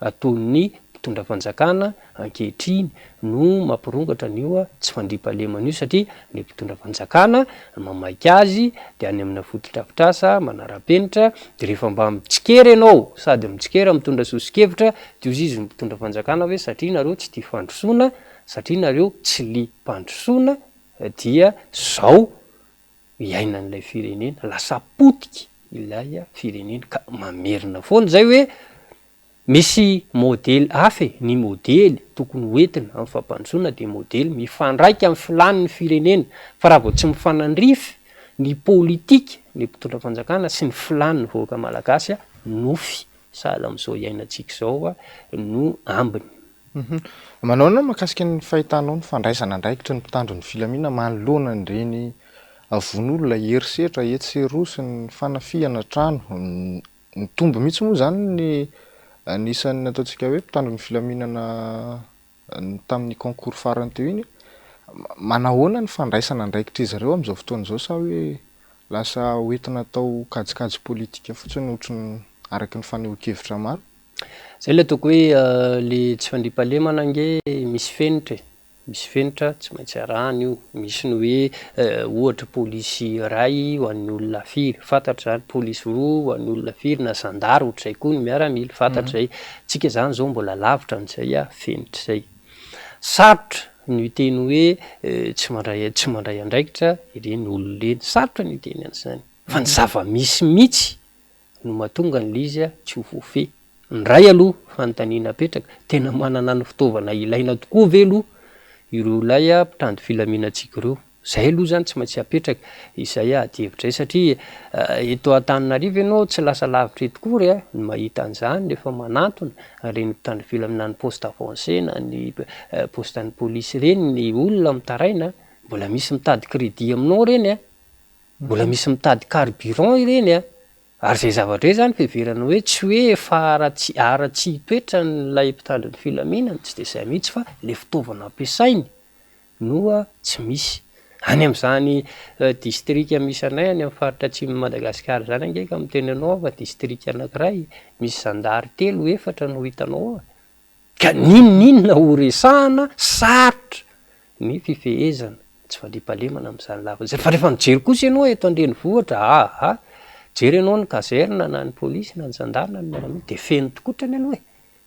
ataon'ny mpitondra fanjakana ankehitriny no mampirongatra an'io tsy fandriampahalemana io satria ny mpitondra fanjakana mamaika azy dia any amina fotodrafitrasa manara-penitra dia rehefa mba mitsikera ianao sady mitsikera mitondra soso-kevitra dia hozy izy ny mpitondra fanjakana hoe satria nareo tsy tia fandrosoana satria nareo tsy liam-pandrosoana dia zao iainan'ilay firenena, lasa potika ilay firenena ka mamerina foana izay hoe misy modely hafa e, ny modely tokony ho entina amin'ny fampandrosoana dia modely mifandraika amin'ny filàn'ny firenena fa raha vao tsy mifanandrify ny politika ny mpitondra fanjakana sy ny filàn'ny vahoaka malagasy nofy sahala amin'izao iainantsika izao no ambiny. Manao ahoana mahakasika ny fahitanao ny fandraisana andraikitry ny mpitandro ny filaminana manoloana an'ireny vono olona, herisetra etsy sy eroa sy ny fanafihana trano? Nitombo mihitsy moa izany ny ny isan'ny ataontsika hoe mpitandro ny filaminana tamin'ny concours farany teo iny. Manahoana ny fandraisana andraikitr'izy ireo amin'izao fotoana izao sa hoe lasa hoentina atao kajikajy politika fotsiny ohatry ny araka ny fanehoan-kevitra maro? Zay le ataoko hoe le tsy fandriampahalemana ange misy fenitra e. Misy fenitra tsy maintsy arahana io. Misy ny hoe ohatra polisy iray ho an'ny olona firy, fantatra izany, polisy roa ho an'ny olona firy na zandary ohatr'izay koa ny miaramila, fantatra izay. Tsika izany izao mbola lavitra an'izay fenitra izay. Sarotra ny hiteny hoe tsy mandray tsy mandray andraikitra ireny olona ireny, sarotra ny hiteny an'izany fa ny zava-misy mihitsy no mahatonga an'ilay izy tsy ho voafehy. Ny iray aloha, fanontaniana apetraka, tena manana ny fitaovana ilaina tokoa ve aloha ireo ilay mpitandro filaminantsika ireo? Izay aloha izany tsy maintsy apetraka izay adihevitra izay satria eto Antananarivo ianao tsy lasa lavitra eto akory ny mahita an'izany rehefa manantona ireny mpitandro filaminana ny poste avancé na ny poste an'ny polisy ireny ny olona mitaraina, mbola misy mitady crédit aminao ireny an! Mbola misy mitady carburant ireny an! Ary izay zavatra izay izany fiheverana hoe tsy hoe efa haratsy haratsian-toetran'ilay mpitandro ny filaminana, tsy dia izay mihitsy fa ilay fitaovana ampiasainy no tsy misy. Any amin'izany distrika misy anay any amin'ny faritra atsimon'i Madagasikara izany ange ka miteny anao aho fa distrika anankiray misy zandary telo, efatra no hitanao ao e! Ka n'inon'inona ho resahana, sarotra ny fifehezana tsy fandriampahalemana amin'izany lafiny izany. Fa rehefa mijery kosa ianao eto an-drenivohitra, aa, mijery ianao ny caserne na ny polisy na ny zandary na ny miaramila dia feno tokotrany aloha e,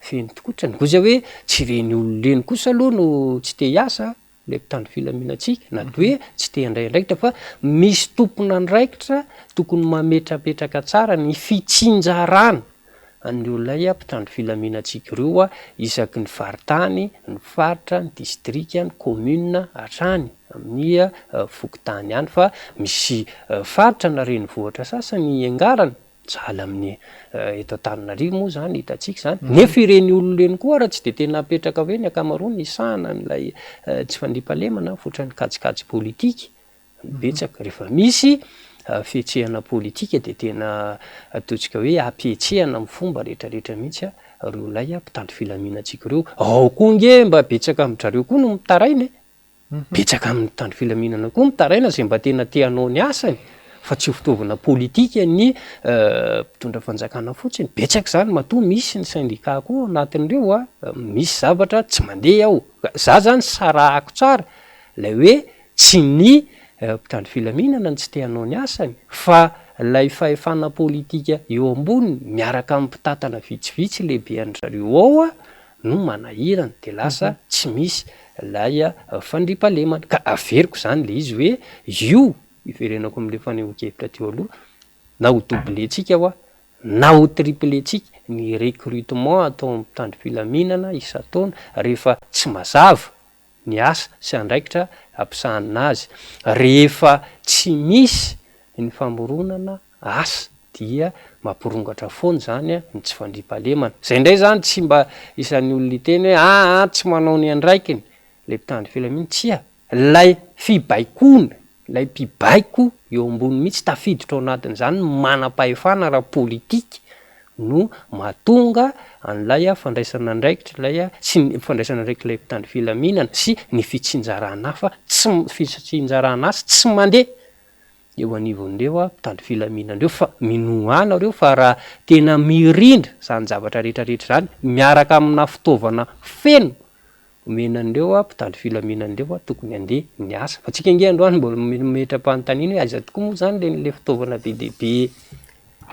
feno tokotrany. Koa izay hoe tsy ireny olona ireny kosa aloha no tsy te hiasa ilay mpitandro filaminantsika na dia hoe tsy te handray andraikitra fa misy tompon'andraikitra tokony mametrapetraka tsara ny fitsinjarana an'ireo ilay mpitandro filaminantsika ireo isaky ny faritany, ny faritra, ny distrika, ny commune hatrany amin'ny fokontany any fa misy faritra na renivohitra sasany iangarana Sahala amin'ny eto Antananarivo moa izany, hitantsika izany. Nefa ireny olona ireny koa ary tsy dia tena apetraka hoe ny ankamaroany hisahana an'ilay tsy fandriampahalemana fa ohatran'ny kajikajy politika no betsaka. Rehefa misy fihetsehana politika dia tena ataontsika hoe ampihetsehana amin'ny fomba rehetrarehetra mihitsy ireo ilay mpitandro filaminantsika ireo. Ao koa ange mba betsaka amin-dry zareo koa no mitaraina e! Betsaka amin'ny mpitandro filaminana koa mitaraina izay mba tena te hanao ny asany fa tsy ho fitaovana politika ny mpitondra fanjakana fotsiny. Betsaka izany matoa misy ny syndicat koa ao anatin'ireo a, misy zavatra tsy mandeha ao. Za zany sarahako tsara ilay hoe tsy ny mpitandro filaminana no tsy te hanao ny asany fa ilay fahefana politika eo amboniny miaraka amin'ny mpitantana vitsivitsy lehibe an-dry zareo ao a, no manahirana de lasa tsy misy ilay fandriampahalemana. Ka averiko izany le izy hoe io iverenako amin'le fanehoan-kevitra teo aloha, na ho doubler-tsika hoa na ho tripler-tsika ny recrutement atao amin'ny mpitandro filaminana isan-taona rehefa tsy mazava ny asa sy andraikitra ampisahanina azy. Rehefa tsy misy ny famoronana asa dia mampirongatra foana izany ny tsy fandriampahalemana. Izay indray izany tsy mba isan'ny olona hiteny hoe aa tsy manao ny andraikiny ilay mpitandro filaminana, tsia, ilay fibaikoana, ilay mpibaiko eo ambony mihitsy tafiditra ao anatin'izany ny manam-pahefana ara-politika no mahatonga an'ilay fandraisana andraikitra ilay sy ny fandraisana andraikitra ilay mpitandro filaminana sy ny fitsinjarana hafa tsy fitsinjarana asa tsy mandeha eo anivon'ireo mpitandro filaminana ireo fa minoa ahy nareo fa raha tena mirindra izany zavatra rehetra rehetra izany miaraka amina fitaovana feno omena an'ireo mpitandro filaminana ireo tokony handeha ny asa fa tsika ange androany mbola mametra-panontaniana hoe aiza tokoa moa izany ireny le fitaovana be dia be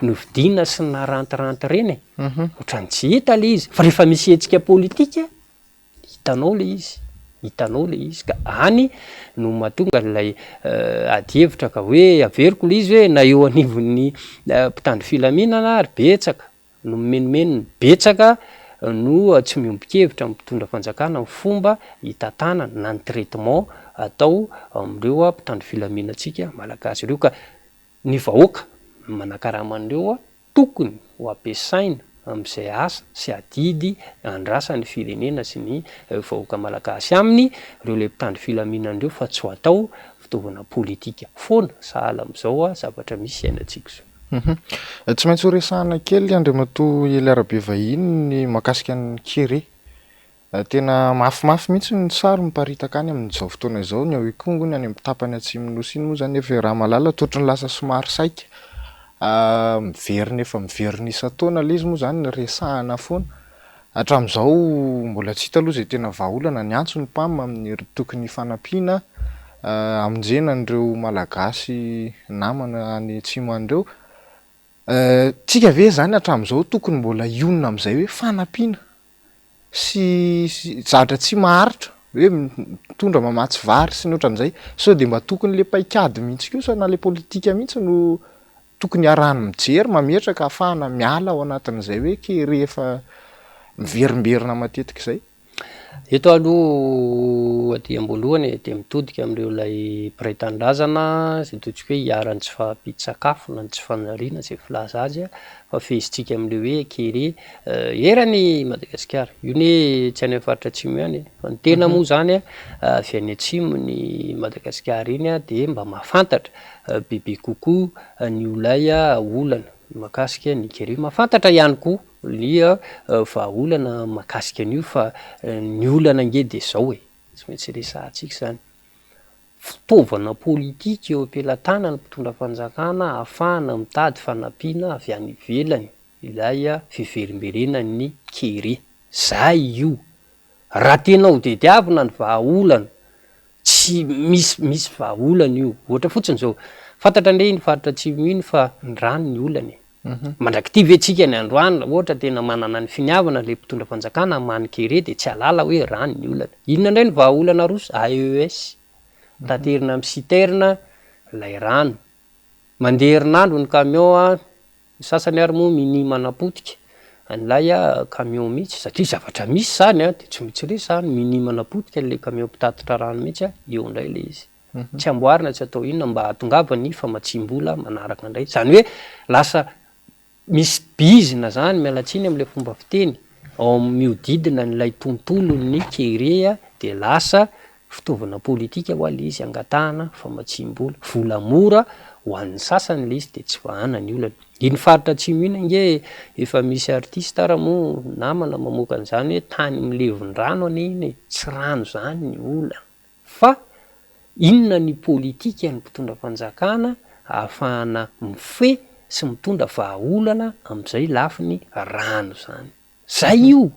novidiana sy narantiranty ireny e ohatran'ny tsy hita le izy fa rehefa misy hetsika politika hitanao le izy hitanao le izy ka any no mahatonga an'ilay adihevitra ka hoe averiko le izy hoe na eo anivon'ny mpitandro filaminana ary betsaka no mimenomenona, betsaka no tsy miombon-kevitra amin'ny mpitondra fanjakana amin'ny fomba hitantanana na ny traitement atao amin'ireo mpitandro filaminantsika malagasy ireo ka ny vahoaka manakarama an'ireo tokony ho ampiasaina amin'izay asa sy adidy andrasan'ny firenena sy ny vahoaka malagasy aminy ireo ilay mpitandro filaminana ireo fa tsy ho atao fitaovana politika foana sahala amin'izao zavatra misy iainantsika izao. Tsy maintsy horesahana kely Andriamatoa Eliarabe Vahiny ny mahakasika ny kere. Tena mafimafy mihitsy ny sary miparitaka any amin'izao fotoana izao, ny ao Ikongo, ny any amin'ny tapany atsimon'ny Nosy iny moa izany efa iaraha-mahalala, toa ohatran'ny lasa somary saika miverina efa miverina isan-taona ilay izy moa izany resahana foana. Hatramin'izao mbola tsy hita aloha izay tena vahaolana, niantso ny PAM amin'ny tokony hifanampiana hamonjena an'ireo Malagasy namana any atsimo any ireo. Tsika ve izany hatramin'izao tokony mbola hionona amin'izay hoe fanampiana sy zavatra tsy maharitra hoe mitondra mamatsy vary sy ny ohatran'izay, sao dia mba tokony le paikady mihitsy kosa na le politika mihitsy no tokony iarahany mijery mametraka ahafahana miala ao anatin'izay hoe kere efa miverimberina matetika izay? Eto aloha aty am-boalohany e, dia mitodika amin'ireo ilay mpiray tanindrazana izay ataontsika hoe iharan'ny tsy fahampian-tsakafo na ny tsy fanajariana izay filaza azy fa fehezintsika amin'ilay hoe kere eran'i Madagasikara. Io anie tsy any amin'ny faritra atsimo ihany e, fa ny tena moa izany avy any atsimon'i Madagasikara iny dia mba mahafantatra bebe kokoa ny olay olana mahakasika ny kere, mahafantatra ihany koa ny vahaolana mahakasika an'io fa ny olana ange dia izao e, tsy maintsy resahantsika izany, fitaovana politika eo am-pelatanan'ny mpitondra fanjakana ahafahana mitady fanampiana avy any ivelany ilay fiverimberenan'ny kere, zay io, raha tena ho tediavina ny vahaolana Tsy misy misy vahaolana io. Ohatra fotsiny izao, fantatra anie iny faritra atsimo iny fa ny rano ny olana e. Mandrak'ity ve tsika ny androany raha ohatra tena manana ny finiavana ilay mpitondra fanjakana hamaha ny kere dia tsy hahalala hoe rano ny olana. Inona indray ny vahaolana aroso? AES. Taterina amin'ny citerne ilay rano. Mandeha herinandro ny camion an, Ny sasany ary moa minia manapotika an'ilay camion mihitsy satria zavatra misy izany an, dia tsy maintsy resahana, minia manapotika an'ilay camion mpitatitra rano mihitsy an, eo indray ilay izy. Tsy amboarina tsy atao inona mba hahatongavan'ny famatsiam-bola manaraka indray. Izany hoe lasa misy bizina izany, miala tsiny amin'ilay fomba fiteny, ao amin'ny mihodidina an'ilay tontolon'ny kere dia lasa Fitaovana politika hoa le izy angatahana famatsiam-bola, vola mora ho an'ny sasany le izy de tsy vahana ny olana. Iny faritra atsimo iny ange efa misy artiste ara moa namana mamoaka an'izany hoe tany milevin-drano anie iny e, tsy rano zany ny olana fa inona ny politikan'ny mpitondra fanjakana ahafahana mifehy sy mitondra vahaolana amin'izay lafiny rano zany. Zay io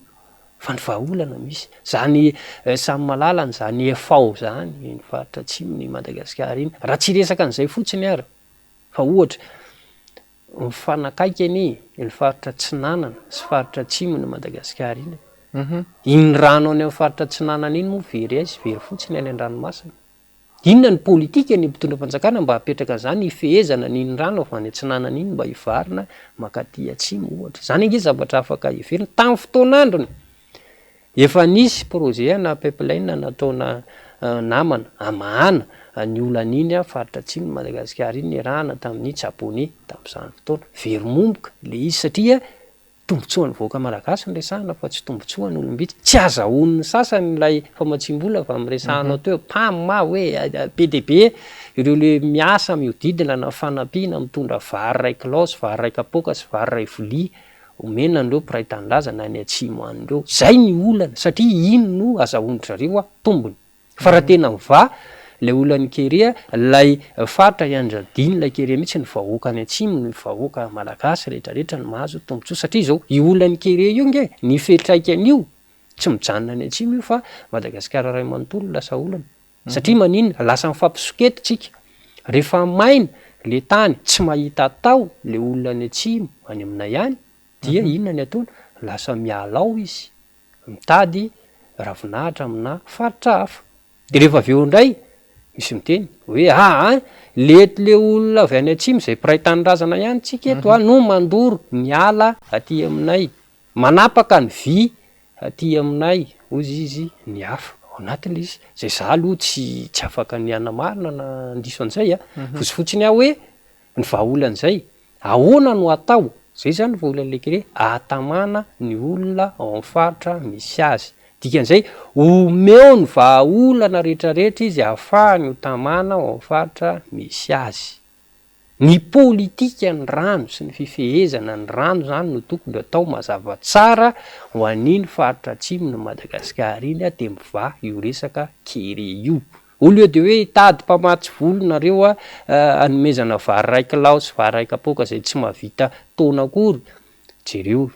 fa ny vahaolana misy. Zany samy mahalala an'izany FAO zany iny faritra atsimon'i Madagasikara iny. Raha tsy hiresaka an'izay fotsiny ary fa ohatra mifanakaiky anie iny faritra atsinanana sy faritra atsimon'i Madagasikara iny e. Iny rano any amin'ny faritra atsinanana iny moa very aiza? Very fotsiny any an-dranomasina. Inona ny politika ny mpitondra fanjakana mba hapetraka an'izany hifehezana an'iny rano avy any atsinanana iny mba hivarina mankaty atsimo ohatra. Izany ange zavatra afaka heverina. Tamin'ny fotoan'androny, efa nisy projet ana pipeline nataona namana hamahana ny olan'iny faritra atsimon'i Madagasikara iny niarahana tamin'ny Japoney tamin'izany fotoana. Very momboka ilay izy satria Tombontsoan'ny vahoaka malagasy no resahana fa tsy tombontsoan'ny olom-bitsy. Tsy azahoan'ny sasany ilay famatsiam-bola fa miresahanao teo, pam hoe be dia be ireo le miasa mihodidina na fanampiana mitondra vary iray kilao sy vary iray kapoaka sy vary iray vilia omena an'ireo mpiray tanindrazana any atsimo any ireo. Izay ny olana satria iny no azahoan-dry zareo tombony. Fa raha tena mivaha ilay olan'ny kere, ilay faritra ianjadian'ilay kere mihitsy ny vahoaka any atsimo, ny vahoaka malagasy rehetra rehetra no mahazo tombotsoa satria izao io olan'ny kere io nge ny fiantraikan'io tsy mijanona any atsimo io fa Madagasikara iray manontolo no lasa olana satria maninona lasa mifampisoketa tsika rehefa maina le tany tsy mahita atao le olona any atsimo any aminay any dia inona ny ataony lasa miala ao izy mitady ravinahitra amina faritra hafa. De rehefa avy eo indray misy miteny hoe aa lety le olona avy any atsimo izay mpiray tanindrazana ihany tsika eto a no mandoro ny ala aty aminay, manapaka ny vy aty aminay hozy izy ny hafa ao anatin'le izy, zay za aloha tsy tsy afaka ny hanamarina na handiso an'izay a, fotsifotsiny aho hoe ny vahaolan'izay Ahoana no atao? Zay zany ny vahaolan'ilay kere, ahatamana ny olona ao amin'ny faritra misy azy. Dikan'izay, omeo ny vahaolana rehetrarehetra izy ahafahany ho tamana ao amin'ny faritra misy azy. Ny politikan'ny rano sy ny fifehezana ny rano zany no tokony atao mazava tsara ho an'iny faritra atsimon'i Madagasikara iny dia mivaha io resaka kere io. Au lieu de hoe hitady mpamatsy vola nareo a, hanomezana vary iray kilao sy vary iray kapoaka izay tsy mahavita taona akory, jereo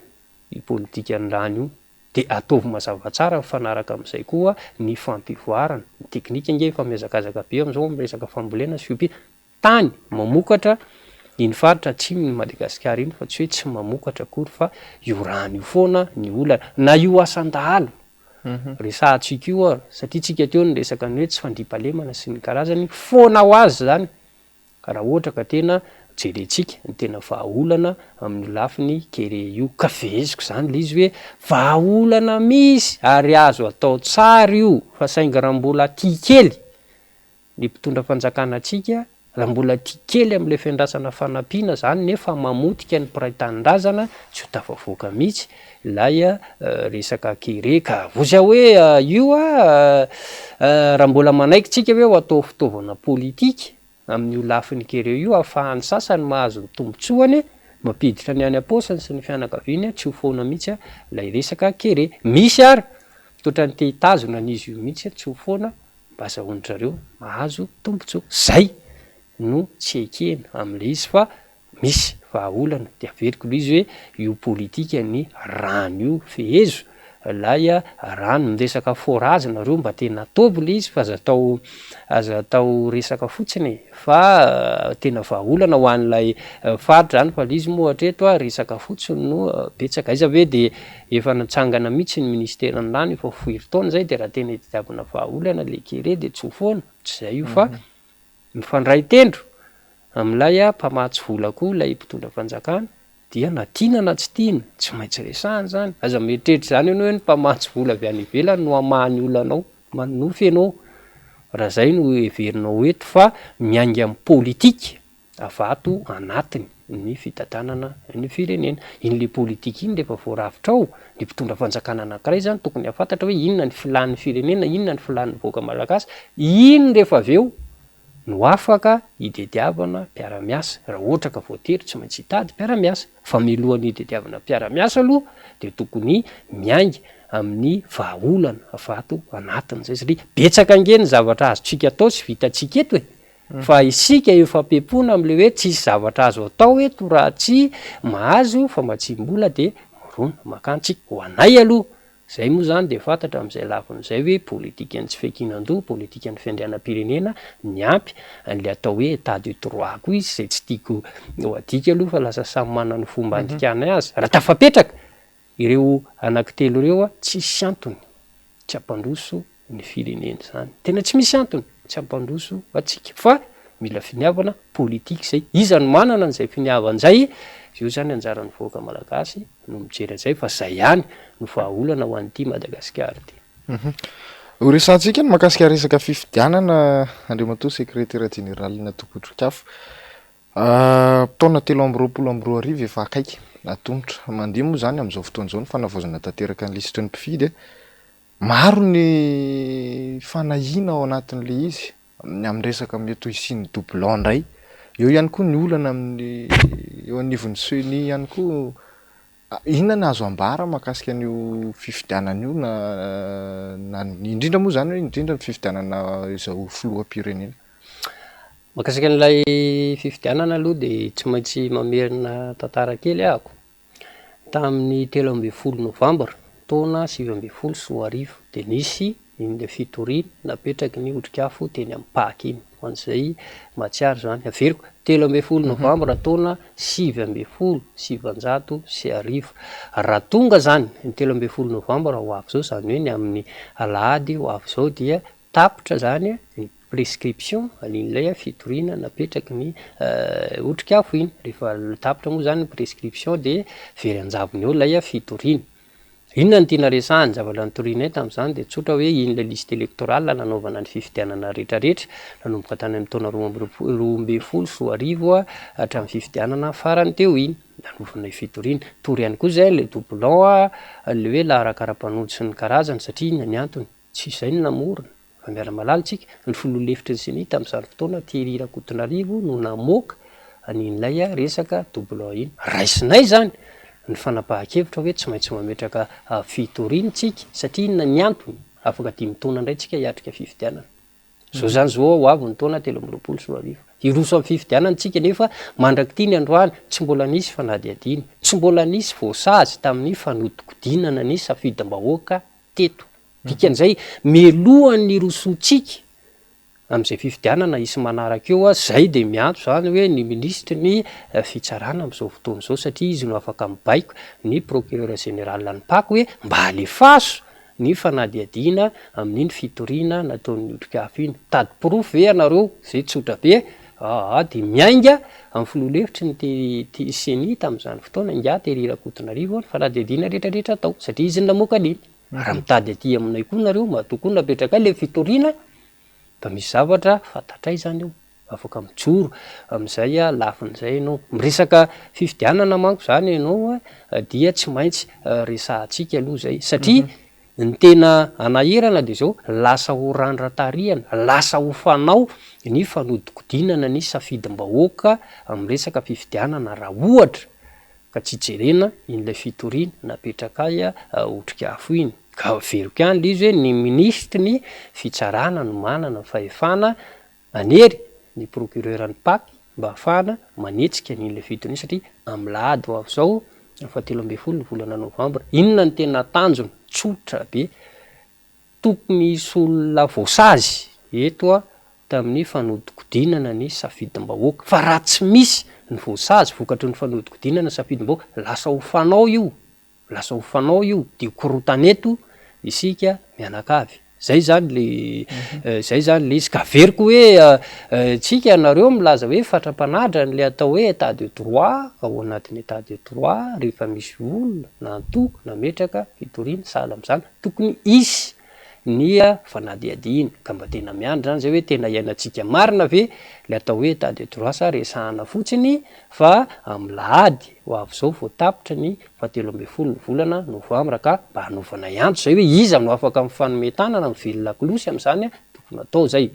io politikan'ny rano io. Dia ataovy mazava tsara mifanaraka amin'izay koa ny fampivoarana. Ny teknika ange efa mihazakazaka be amin'izao amin'ny resaka fambolena sy fiompiana. Tany mamokatra iny faritra atsimon'i Madagasikara iny fa tsy hoe tsy mamokatra akory fa io rano io foana ny olana. Na io asan-dahalo resahantsika io ary satria tsika teo niresaka ny hoe tsy fandriampahalemana sy ny karazany, foana ho azy izany raha ohatra ka tena jerentsika ny tena vahaolana amin'io lafiny kere io. Ka feheziko izany ilay izy hoe vahaolana misy ary azo atao tsara io fa saingy raha mbola tia kely ny mpitondra fanjakana antsika raha mbola tia kely amin'ilay fiandrasana fanampiana izany nefa mamotika ny mpiray tanindrazana tsy ho tafavoaka mihitsy ilay resaka kere ka voza hoe io raha mbola manaiky tsika hoe ho atao fitaovana politika amin'io lafiny kere io ahafahan'ny sasany mahazo ny tombotsoany mampiditra ny any am-paosiny sy ny fianakaviany tsy ho foana mihitsy ilay resaka kere misy ary toa ny te hitazona an'izy io mihitsy tsy ho foana mba azahoan-dry zareo mahazo tombotsoa. Zay no tsy ekena amin'ilay izy fa misy vahaolana. Dia averiko ilay izy hoe io politika ny rano io, fehezo ilay rano. Miresaka forage nareo mba tena ataovy ilay izy fa aza atao aza atao resaka fotsiny e, fa tena vahaolana ho an'ilay faritra zany fa ilay izy moa hatreto resaka fotsiny no betsaka. Aiza ve dia Efa natsangana mihitsy ny ministeran'ny rano efa ho firy taona izay dia raha tena itadiavana vahaolana ilay kere dia tsy ho foana, tsy izay io fa mifandray tendro amin'ilay mpamatsy vola koa ilay mpitondra fanjakana dia na tiana na tsy tiana tsy maintsy resahana izany, aza mieritreritra izany ianao hoe ny mpamatsy vola avy any ivelany no hamaha ny olanao, manonofy ianao raha izay no heverinao eto fa miainga amin'ny politika. Avato anatiny ny fitantanana ny firenena. Iny le politika iny rehefa voarafitra ao, ny mpitondra fanjakana anankiray zany tokony hahafantatra hoe inona ny filan'ny firenena, inona ny filan'ny vahoaka malagasy, iny rehefa avy eo no afaka hitediavana mpiara-miasa, raha ohatra ka voatery tsy maintsy hitady mpiara-miasa, fa mialohan'ny hitediavana mpiara-miasa aloha dia tokony miainga amin'ny vahaolana vato anatiny zay satria betsaka ange ny zavatra azontsika atao sy vitantsika eto e! Fa isika efa pepona amle hoe tsisy zavatra azo atao eto raha tsy mahazo famatsiam-bola de mirona makany tsika. Ho anay aloha, zay moa zany de fantatra amzay lafiny zay hoe politikan'ny tsy fiankinan-doha, politikan'ny fiandrianam-pirenena miampy an'le atao hoe état de droit koa izy zay tsy tiako ho adika aloha fa lasa samy manana ny fomba andikanay azy. Raha tafapetraka Ireo anankitelo ireo tsisy antony tsy hampandroso ny firenena izany. Tena tsy misy antony tsy hampandroso antsika fa mila finiavana politika izay. Iza no manana an'izay finiavana izay? Eo izany anjaran'ny vahoaka malagasy no mijery an'izay fa izay ihany no vahaolana ho an'ity Madagasikara ity. Ho resahantsika ny mahakasika resaka fifidianana Andriamatoa Sekretera Jeneralin'ny Antoko Otrikafo. Taona 2023 efa akaiky, atomotra. Mandeha moa izany amin'izao fotoana izao ny fanavaozana tanteraka ny lisitry ny mpifidy. Maro ny fanahiana ao anatin'ilay izy, ny amin'ny resaka mety ho hisian'ny doublon indray. Eo ihany koa ny olana amin'ny eo anivon'ny ceni ihany koa. Inona no azo ambara mahakasika an'io fifidianana io na na indrindra moa izany hoe indrindra ny fifidianana izao filoham-pirenena? Mahakasika an'ilay fifidianana aloha dia tsy maintsy mamerina tantara kely ahako. Tamin'ny 13 novambra taona 2019 dia nisy iny fitoriana napetraky ny Otrikafo teny amin'ny Pac iny, ho an'izay mahatsiaro izany. Averiko, 13 novambra taona 1919. Raha tonga izany ny 13 novambra ho avy izao, izany hoe ny amin'ny alahady ho avy izao dia tapitra izany ny prescription an'ilay fitoriana napetraky ny Otrikafo iny. Rehefa tapitra moa izany ny prescription dia very an-javony eo ilay fitoriana. Inona no tiana resahana? Ny zavatra notorianay tamin'izany dia tsotra hoe iny ilay liste électorale nanaovana ny fifidianana rehetrarehetra nanomboka tany amin'ny taona 2012 hatramin'ny fifidianana farany teo iny, nanaovanay fitoriana. Tory ihany koa izay ilay doublon, ilay hoe laharan-karapanondro sy ny karazany satria inona ny antony? Tsy izay no namorona, fa miara-malala isika, ny filoha lefitry ny Ceni tamin'izany fotoana, Thierry Rakotonarivo no namoaka an'ilay resaka doublon iny. Raisinay izany ny fanapahan-kevitra hoe tsy maintsy mametraka fitoriana isika, satria inona ny antony? Afaka dimy taona indray isika hiatrika fifidianana. Izao izany izao ho avy ny taona 2023. Hiroso amin'ny fifidianana isika nefa mandrak'ity ny androany tsy mbola nisy fanadihadiana, tsy mbola nisy voasazy tamin'ny fanodikodinana ny safidim-bahoaka teto. Dikan'izay, mialohan'ny hirosoantsika amin'izay fifidianana hisy manaraka eo, izay dia miantso izany hoe ny minisitry ny fitsarana amin'izao fotoana izao satria izy no afaka mibaiko ny procureur général ny Pac hoe mba alefaso ny fanadihadiana amin'iny fitoriana nataon'ny Otrikafo iny. Mitady porofo ve ianareo? Izay tsotra be. Aa dia miainga amin'ny filoha lefitry ny Ceni tamin'izany fotoana, Ingahy Thierry Rakotonarivo, ny fanadihadiana rehetrarehetra atao satria izy no namoaka an'iny. Raha mitady aty aminay koa nareo, matoa koa napetrakay ilay fitoriana, mba misy zavatra fantatray izany eo. Afaka mijoro amin'izay lafiny izay ianao. Miresaka fifidianana manko izany ianao dia tsy maintsy resahantsika aloha izay satria ny tena anahirana dia izao, lasa ho randran-tarihana, lasa ho fanao ny fanodikodinana ny safidim-bahoaka amin'ny resaka fifidianana raha ohatra ka tsy jerena iny ilay fitoriana napetrakay otrikafo iny. Ka averiko ihany ilay izy hoe ny minisitry ny fitsarana no manana ny fahefana hanery ny procureur ny Pac mba hahafahana manetsika an'iny ilay fitoriana satria amin'ny lahady ho avy izao fahatelo ambin'ny folo ny volana novambra. Inona no tena tanjona? Tsotra be. Tokony hisy olona voasazy eto tamin'ny fanodikodinana ny safidim-bahoaka. Fa raha tsy misy ny voasazy vokatry ny fanodikodinana ny safidim-bahoaka, lasa ho fanao io, lasa ho fanao io, dia korontana eto isika mianakavy. Zay zany le, zay zany le izy. Ka averiko hoe tsika nareo milaza hoe fatra-panadra an'le atao hoe état de droit, ao anatin'ny état de droit rehefa misy olona na antoko nametraka fitoriana sahala amin'izany, tokony hisy ny fanadihadiana. Ka mba tena miandry zany zay hoe tena iainantsika marina ve le atao hoe état de droit sa resahana fotsiny fa amin'ny lahady ho avy izao vao tapitra ny fahatelo ambin'ny folo ny volana novambra ka mba hanaovanay antso zay hoe iza no afaka mifanome tanana mivelona lakolosy amin'izany tokony atao zay.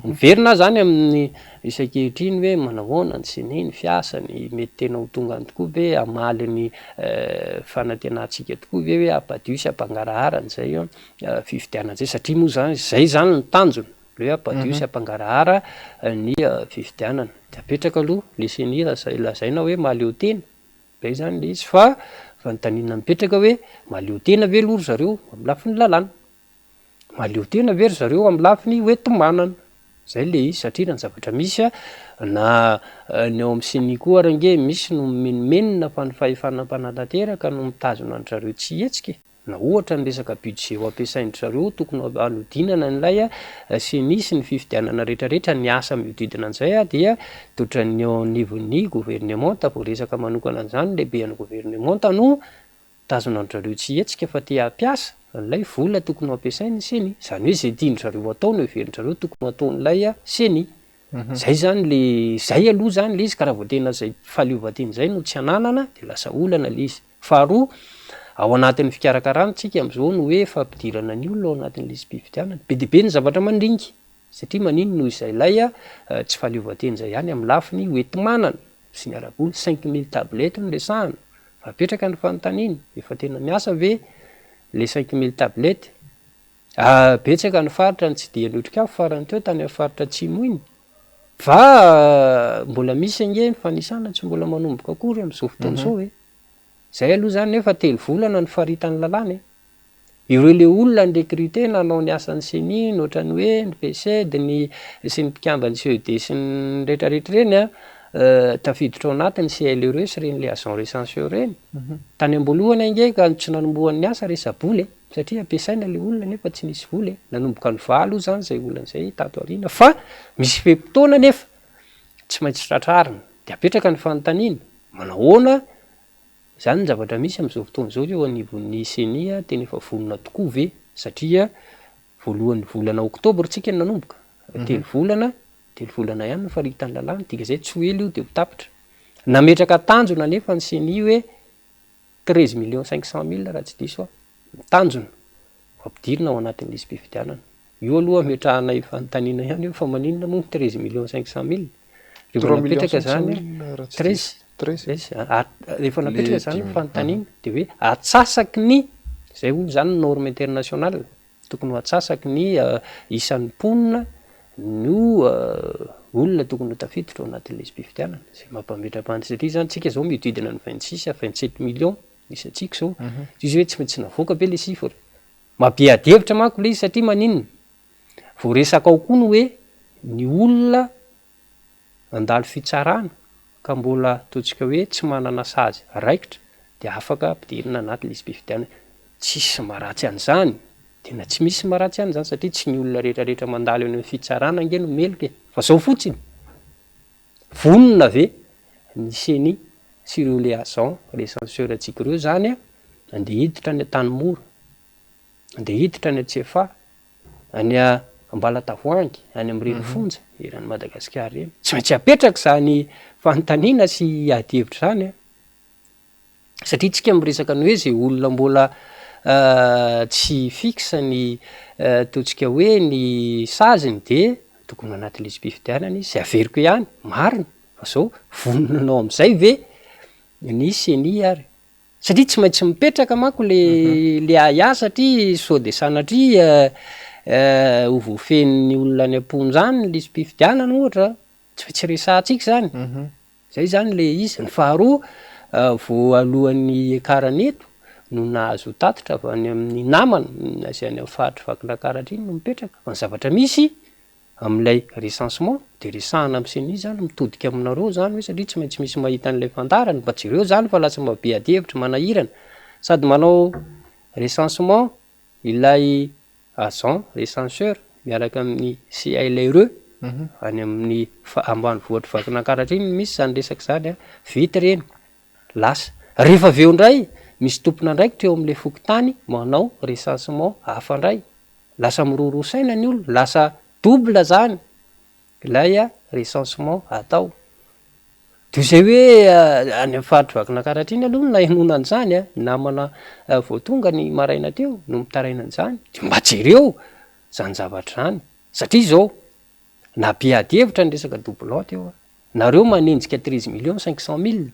Miverina aho zany amin'ny misy ankehitriny hoe manahoana ny ceni ny fiasany, mety tena ho tonga any tokoa ve hamaly ny fanantenantsika tokoa ve hoe hampadio sy hampangarahara an'izay fifidianana izay satria moa zany izay zany ny tanjona le hoe hampadio sy hampangarahara ny fifidianana. De apetraka aloha le ceni lazaina hoe mahaleo tena, zay zany le izy fa fanontaniana mipetraka hoe mahaleo tena ve aloha ry zareo amin'ny lafiny lalàna? Mahaleo tena ve ry zareo amin'ny lafiny hoenti-manana? Zay le izy satria raha ny zavatra misy a, na ny ao amin'ny ceni koa ary ange misy no mimenomenona fa ny fahefana mpanatanteraka no mitazona an-dry zareo tsy hihetsika e! Na ohatra ny resaka budget ho ampiasain-dry zareo tokony hanodinana an'ilay ceni sy ny fifidianana rehetrarehetra ny asa mihodidina an'izay dia ohatran'ny eo anivon'ny governemanta voaresaka manokana an'izany ny lehiben'ny governemanta no Mitazona an-dry zareo tsy hihetsika fa te hampiasa an'ilay vola tokony ho ampiasain'ny ceni. Izany hoe izay tian-dry zareo hatao no heverin-dry zareo tokony ho ataon'ilay ceni. Izay izany le, izay aloha izany le izy ka raha vao tena izay fahaleovantena izay no tsy ananana dia lasa olana le izy. Faharoa, ao anatin'ny fikarakarana tsika amin'izao ny hoe fampidirana ny olona ao anatin'ny lisi-pifidianana. Be dia be ny zavatra mandringa satria maninona noho izay ilay tsy fahaleovantena izay ihany amin'ny lafiny hoenti-manana sy ny ara-bola, 5000 tablettes no resahana. Apetraka ny fanontaniana, efa tena miasa ve le 5000 tablettes? Betsaka ny faritra no tsy dia notrikafo farany teo tany amin'ny faritra atsimo iny. Fa mbola misy ange ny fanisana tsy mbola manomboka akory amin'izao fotoana izao e. Zay aloha zany nefa telo volana no faritan'ny lalàna e. Ireo le olona ny recruter nanao ny asan'ny ceni ny ohatran'ny hoe ny PCED ny sy ny mpikamban'ny CED sy ny retraretra ireny an, tafiditra ao anatin'ny CLRE sy ireny le agent recenseur ireny. Tany am-boalohany ange ka tsy nanombohan'ny asa resa-bola e, satria ampiasaina le olona nefa tsy nisy vola e. Nanomboka nivaha aloha zany izay olana izay tato aoriana fa misy fe-potoana nefa tsy maintsy tratrarina. De apetraka ny fanontaniana, manahoana Izany ny zavatra misy amin'izao fotoana izao eo anivon'ny ceni tena efa vonona tokoa ve satria voalohan'ny volana oktobra tsika no nanomboka, telo volana, telo volana ihany no faritan'ny lalàna, dikan'izay tsy ho ela io dia ho tapitra. Nametraka tanjona anefa ny ceni hoe treize millions cinq cent mille raha tsy diso aho ny tanjona ho ampidirina ao anatin'ny lisi-pifidianana. Io aloha ametrahanay fanontaniana ihany io fa maninona moa treize millions cinq cent mille? Rehefa napetraka zany treize, treize, rehefa napetraka zany ny fanontaniana de hoe atsasaky ny, zay hono zany ny norme internationale, tokony ho atsasaky ny isan'ny mponina no olona tokony ho tafiditra ao anatin'ny lisi-pifidianana, izay mampametra-panontaniana satria izany tsika izao mihodidina ny 26 à 27 millions ny isantsika izao, tsy izy hoe tsy maintsy navoaka ve le chiffre? Mampiady hevitra manko le izy satria maninona? Voaresaka ao koa ny hoe ny olona nandalo fitsarana ka mbola ataontsika hoe tsy manana sazy raikitra dia afaka ampidirina anaty lisi-pifidianana. Tsisy maharatsy an'izany, tena tsy misy maharatsy an'izany satria tsy ny olona rehetra rehetra mandalo eny amin'ny fitsarana ange no meloka e! Fa zao fotsiny, vonona ve ny ceni sy ireo le agent recenseur antsika ireo zany andeha hiditra any Antanimora, andeha hiditra any Antsefahy, any Ambalatavoahangy, any amin'ireny fonja eran'i Madagasikara ireny. Tsy maintsy apetraka izany fanontaniana sy ady hevitra izany an! Satria tsika miresaka ny hoe izay olona mbola tsy fixe ny ataontsika hoe ny saziny dia tokony ho anaty lisi-pifidianana izy, izay averiko ihany, marina fa zao vonona anao amin'izay ve ny ceni ary? Satria tsy maintsy mipetraka manko le le ahiahy satria sao de sanatria ho voafehin'ny olona any am-ponja any ny lisi-pifidianana ohatra, tsy maintsy resahantsika izany, zay zany le izy. Ny faharoa, vao alohan'ny hiakarana eto no nahazo tatitra avy any amin'ny namana izay any amin'ny faritry Vakinankaratra iny no mipetraka, fa ny zavatra misy amin'ilay recensement de resahana amin'ny ceni zany, mitodika aminareo zany hoe satria tsy maintsy misy mahita an'ilay fandaharana, mba jereo zany fa lasa maha be adihevitra, manahirana, sady manao recensement ilay agent recenseur miaraka amin'ny CLRE any amin'ny ambanivohitr'i Vakinankaratra iny no misy zany resaka zany an, vita ireny, lasa. Rehefa avy eo indray misy tompon'andraikitra eo amin'ilay fokontany manao recensement hafa indray, Lasa miroroa saina ny olona, lasa double zany ilay recensement atao. Toy izay hoe any amin'ny faritry Vakinankaratra iny aloha no nahenoana an'izany an, namana vao tonga ny maraina teo no mitaraina an'izany, dia mba jereo izany zavatra izany, satria izao nampiady hevitra ny resaka doublon teo an, nareo manenjika 13 millions 500 mille,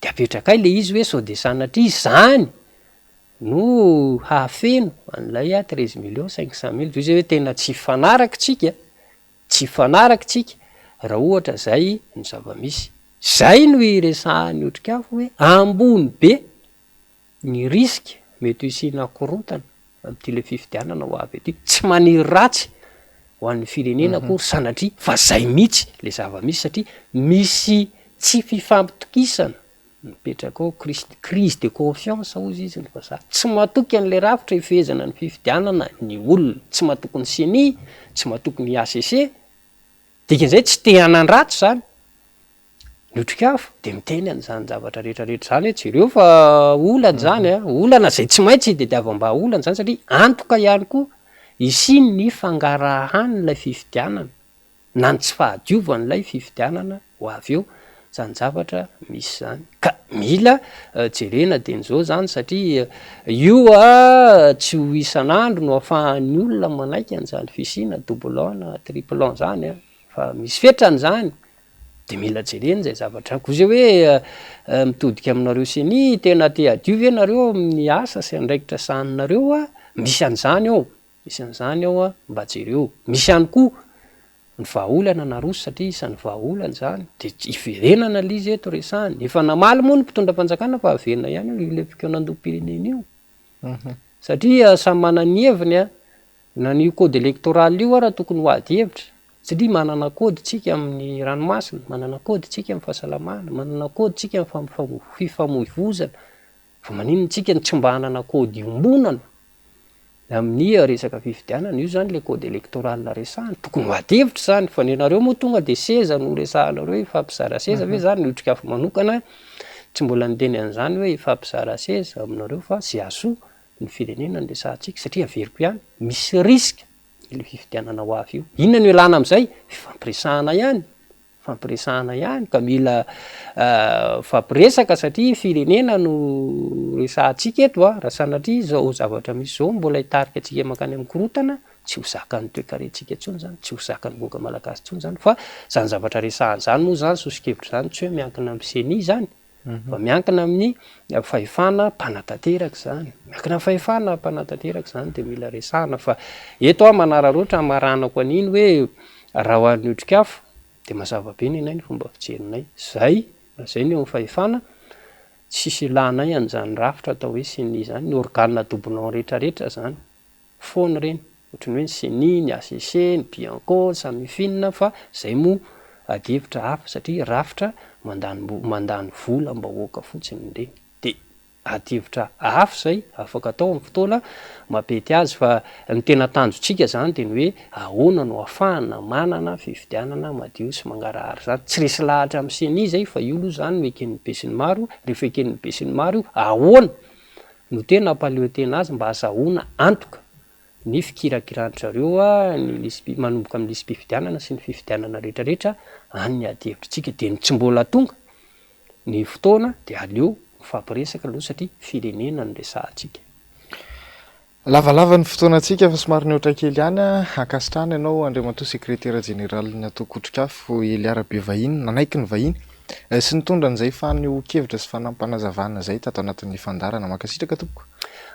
dia apetrakay ilay izy hoe sao dia sanatria izany no hahafeno an'ilay 13 millions 500 mille, toy izay hoe tena tsy hifanaraka tsika, tsy hifanaraka tsika raha ohatra zay no zava-misy. Zay no iresahan'ny Otrikafo hoe ambony be ny risque mety ho hisiana korontana amin'ity le fifidianana ho avy ity. Tsy maniry ratsy ho an'ny firenena akory sanatria fa zay mihitsy le zava-misy satria misy tsy fifampitokisana Mipetraka ao crise crise de confiance hozy izy ny vazaha. Tsy matoky an'ilay rafitra ifehezana ny fifidianana ny olona. Tsy matoky ny ceni, tsy matoky ny HCC. Dikan'izay tsy te hanan-dratsy izany. Ny otrikafo dia miteny an'izany zavatra rehetra rehetra izany hoe jereo fa olana izany an, olana izay tsy maintsy itadiavam-bahaolana izany satria antoka ihany koa hisian'ny fangarahan'ilay fifidianana. na ny tsy fahadiovan'ilay fifidianana ho avy eo zany zavatra misy zany ka mila jerena dieny zao zany satria io a tsy ho isan'andro no afahan'ny olona manaiky an'izany fisiana doublon na triplon zany a fa misy fetrany zany de mila jerena zay zavatra ko zay hoe mitodika aminareo ceni tena te hadio ve nareo amin'ny asa sy andraikitra sahaninareo a misy an'izany ao Misy an'izany ao an, mba jereo. Misy ihany koa ny vahaolana naroso satria isan'ny vahaolana izany dia iverenana ilay izy eto resahana. Efa namaly moa ny mpitondra fanjakana fa averina ihany io ilay fikaonandoham-pirenena io. Satria samy manana ny heviny an, na ny code électoral io ara tokony ho ady hevitra satria manana code tsika amin'ny ranomasina, manana code tsika amin'ny fahasalamana, manana code tsika amin'ny fifamoivozana. Fa maninona tsika no tsy mba hanana code iombonana amin'ny resaka fifidianana? Io zany le code électoral resahana, tokony ho ady hevitra zany, fa ny anareo moa tonga de seza no resahanareo hoe hifampizara seza ve zany? Ny Otrikafo manokana tsy mbola niteny an'izany hoe hifampizara seza aminareo fa ze hahasoa ny firenena no resahantsika satria averiko ihany, misy risque io fifidianana ho avy io. Inona no ialana amin'izay? Fifampiresahana ihany. Fampiresahana ihany ka mila mifampiresaka satria firenena no resahantsika eto a, raha sanatria izao zavatra misy izao mbola hitarika antsika mankany amin'ny korontana, tsy ho zakan'ny toekarentsika intsony izany, tsy ho zakan'ny vahoaka malagasy intsony izany fa izany zavatra resahana izany moa izany, soso-kevitra izany tsy hoe miankina amin'ny ceni izany. Fa miankina amin'ny fahefana mpanatanteraka izany. Miankina amin'ny fahefana mpanatanteraka izany dia mila resahana fa eto aho manararaotra hamaranako an'iny hoe raha ho an'ny Otrikafo dia mazava be ny anay ny fomba fijerinay. Izay, raha izay ny eo amin'ny fahefana, tsisy ilanay an'izany rafitra atao hoe ceni izany, ny organe doublon rehetrarehetra izany. Foana ireny, ohatran'ny hoe ny ceni, ny HCC, ny Bianco, ny Samifin fa izay moa ady hevitra hafa satria rafitra mandany mandany volam-bahoaka fotsiny ireny. Dia ady hevitra hafa izay afaka atao amin'ny fotoana mampety azy fa ny tena tanjontsika izany dia ny hoe ahoana no ahafahana manana fifidianana madio sy mangarahara izany. Tsy resy lahatra amin'ny ceni izay fa io aloha izany no eken'ny besinimaro, rehefa eken'ny besinimaro io ahoana no tena hampaleo tena azy mba hazahoana antoka ny fikirakiran-dry zareo ny lisi-pi, manomboka amin'ny lisi-pifidianana sy ny fifidianana rehetra rehetra any ny ady hevitritsika dia ny tsy mbola tonga ny fotoana dia aleo mifampiresaka aloha satria firenena no resahantsika. Lavalava ny fotoanantsika fa somary nihoatra kely ihany. Ankasitrahana ianao Andriamatoa Sekretera Jeneralin'ny Antoko Otrikafo Elia Rabevahiny nanaiky ny vahiny sy nitondra an'izay fanehoan-kevitra sy fanampanazavana izay tato anatin'ny fandaharana. Mankasitraka tompoko.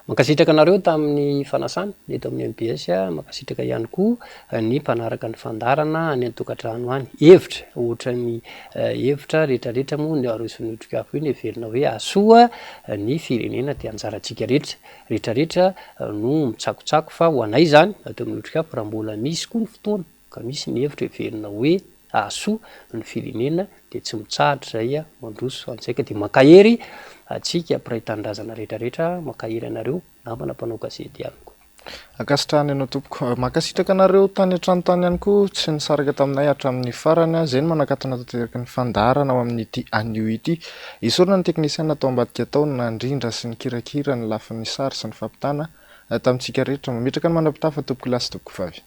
Mankasitraka anareo tamin'ny fanasana eto amin'ny mbs, mankasitraka ihany koa ny mpanaraka ny fandaharana any an-tokantrano any. Hevitra ohatran'ny hevitra rehetrarehetra moa ny aroson'ny Otrikafo iny heverina hoe hahasoa ny firenena dia anjarantsika rehetra rehetrarehetra no mitsakotsako fa ho anay izany ato amin'ny Otrikafo raha mbola misy koa ny fotoana ka misy ny hevitra heverina hoe hahasoa ny firenena dia tsy mitsahatra izay mandroso an'izay ka dia mankahery antsika mpiray tanindrazana rehetrarehetra, mankahery anareo namana mpanao gazety ihany koa. Ankasitrahana ianao tompoko. Mankasitraka anareo tany an-trano tany ihany koa tsy nisaraka taminay hatramin'ny farany. Izay no manakatona tanteraka ny fandaharana ao amin'ity anio ity. Isaorana ny teknisiana tao ambadika tao nandrindra sy nikirakira ny lafiny sary sy ny fampitana tamintsika rehetra. Mametraka ny mandra-pitafa tompokolahy sy tompokovavy.